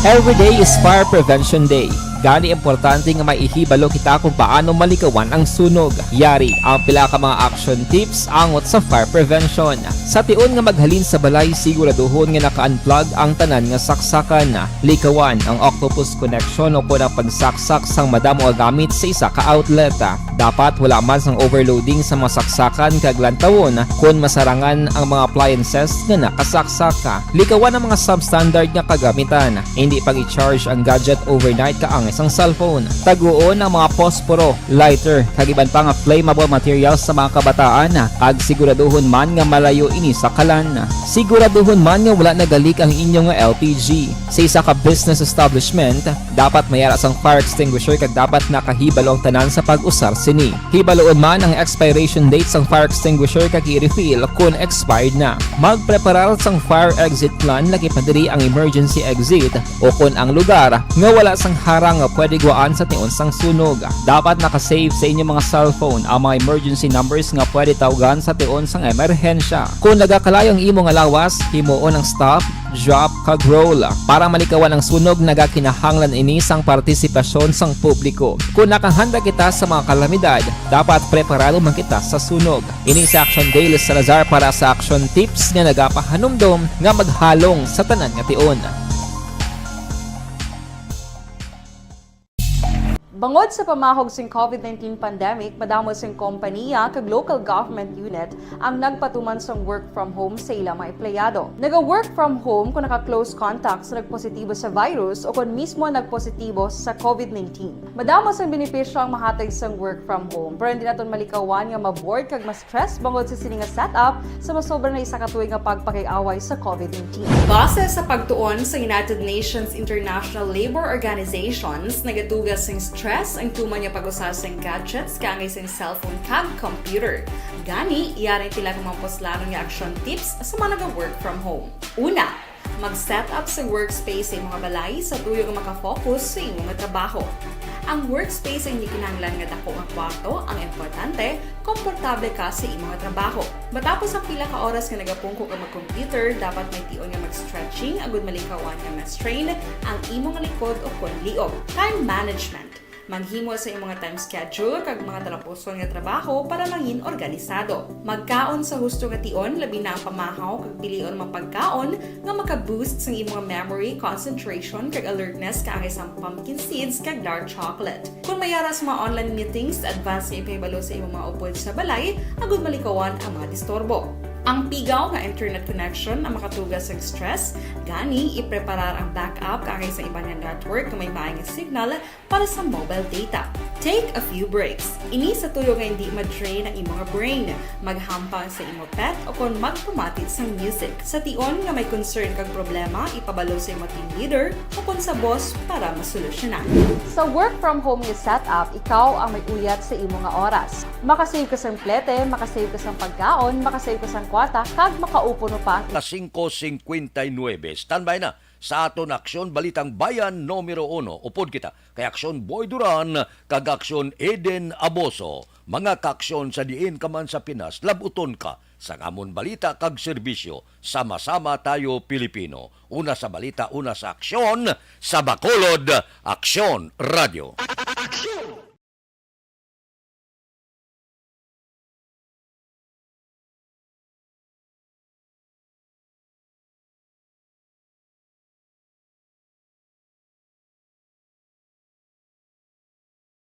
Every day is Fire Prevention Day. Gani, importante nga may ihibalo kita kung paano malikawan ang sunog. Yari ang pila ka mga action tips angot sa fire prevention. Sa tion nga maghalin sa balay, siguraduhon nga naka-unplug ang tanan nga saksakan. Likawan ang octopus connection o kon ang pagsaksak sang madamo nga gamit sa isa ka outlet. Dapat wala man sang overloading sa mga saksakan kag lantawon kon masarangan ang mga appliances nga nakasaksak. Likawan ang mga substandard nga kagamitan. Hindi pag-i-charge ang gadget overnight kaangay sang cellphone. Taguon ang mga posporo, lighter, kag iban pa nga flammable materials sa mga kabataan, kag siguraduhon man nga malayo ini sa kalan. Siguraduhon man nga wala nagalik ang inyo nga L P G. Sa isa ka business establishment, dapat may ara sang fire extinguisher kag dapat nakahibalo ang tanan sa pag-usar sini. Hibaluon man ang expiration date sang fire extinguisher kag i-refill kon expired na. Magpreparar sang fire exit plan, lakip na diri ang emergency exit o kon ang lugar nga wala sang harang nga pwede guwaan sa tion sang sunog. Dapat naka-save sa inyo mga cellphone ang mga emergency numbers nga pwede tawgan sa tion sang emerhensya. Kon nagakalayo ang imo nga lawas, himuon ang stop, drop, kag roll. Para malikawan ang sunog, nagakinahanglan ini sang partisipasyon sang publiko. Kon nakahanda kita sa mga kalamidad, dapat preparado man kita sa sunog. Ini si Action Dale Salazar para sa Action Tips nga nagapahanumdom nga maghalong sa tanan nga tion. Bangod sa pamahog sing covid nineteen pandemic, madamo sing kompaniya kag local government unit ang nagpatuman sang work from home sa ila mga empleyado. Naga-work from home kung naka-close contact sa nagpositibo sa virus o kon mismo nagpositibo sa covid nineteen. Madamo sang benepisyo ang mahatag sang work from home, pero hindi naton malikawan nga ma-bored kag ma-stress bangod sa sini nga setup sa masobra na isa ka tuig nga pagpakig-away sa covid nineteen. Base sa pagtuon sa United Nations International Labour Organizations, nagadugang sing Stress ang tuman nga pag-usar sang gadgets kaangay sang cellphone kag computer. Gani, yari ang pila ka mga puslanon nga action tips sa mga naga-work from home. Una, mag-set up sa workspace sa imong balay sa tuyo nga makafocus sa imong trabaho. Ang workspace ang hindi kinahanglan nga dako nga kwarto, ang importante, komportable ka sa imong trabaho. Matapos ang pila ka oras nga nagapungko ka mag-computer, dapat may tion nga mag-stretching agud malikawan nga ma-strain ang imong likod o kon liog. Time management. Maghimo sa imong time schedule kag mga talapuson nga trabaho para mangin organisado. Magkaon sa husto nga tion, labi na ang pamahaw kag pilion mga pagkaon nga maka-boost sang imong memory, concentration, kag alertness kaangay sang pumpkin seeds kag dark chocolate. Kung may ara sa mga online meetings, advance nga ipahibalo sa imong mga upod sa balay agud malikawan ang mga disturbo. Ang pigaw nga internet connection ang makatuga sang stress, gani ipreparar ang backup kaangay sa iban nga network nga may maay nga signal para sa mobile data. Take a few breaks. Ini sa tuyo nga hindi ma-drain ang imong brain. Maghampang sa imong pet o kon magpamati sang music. Sa tion nga may concern kag problema, ipabalo sa imong team leader o kon sa boss para masolusyonan. Sa work from home nga setup, ikaw ang may uyat sa imo nga oras. Makasave ka sang plete, makasave ka sang pagkaon, makasave ka sang kwarta, kag makaupo no pa. Alas singko singkwenta y nuebe. Standby na sa aton Aksyon Balitang Bayan numero uno. Upod kita kay Aksyon Boy Duran kag Aksyon Eden Aboso. Mga kaaksyon, sa diin ka man sa Pinas, lab-uton ka sang amon balita kag serbisyo. Sama-sama tayo, Pilipino. Una sa balita, una sa aksyon, sa Bacolod, Aksyon Radio.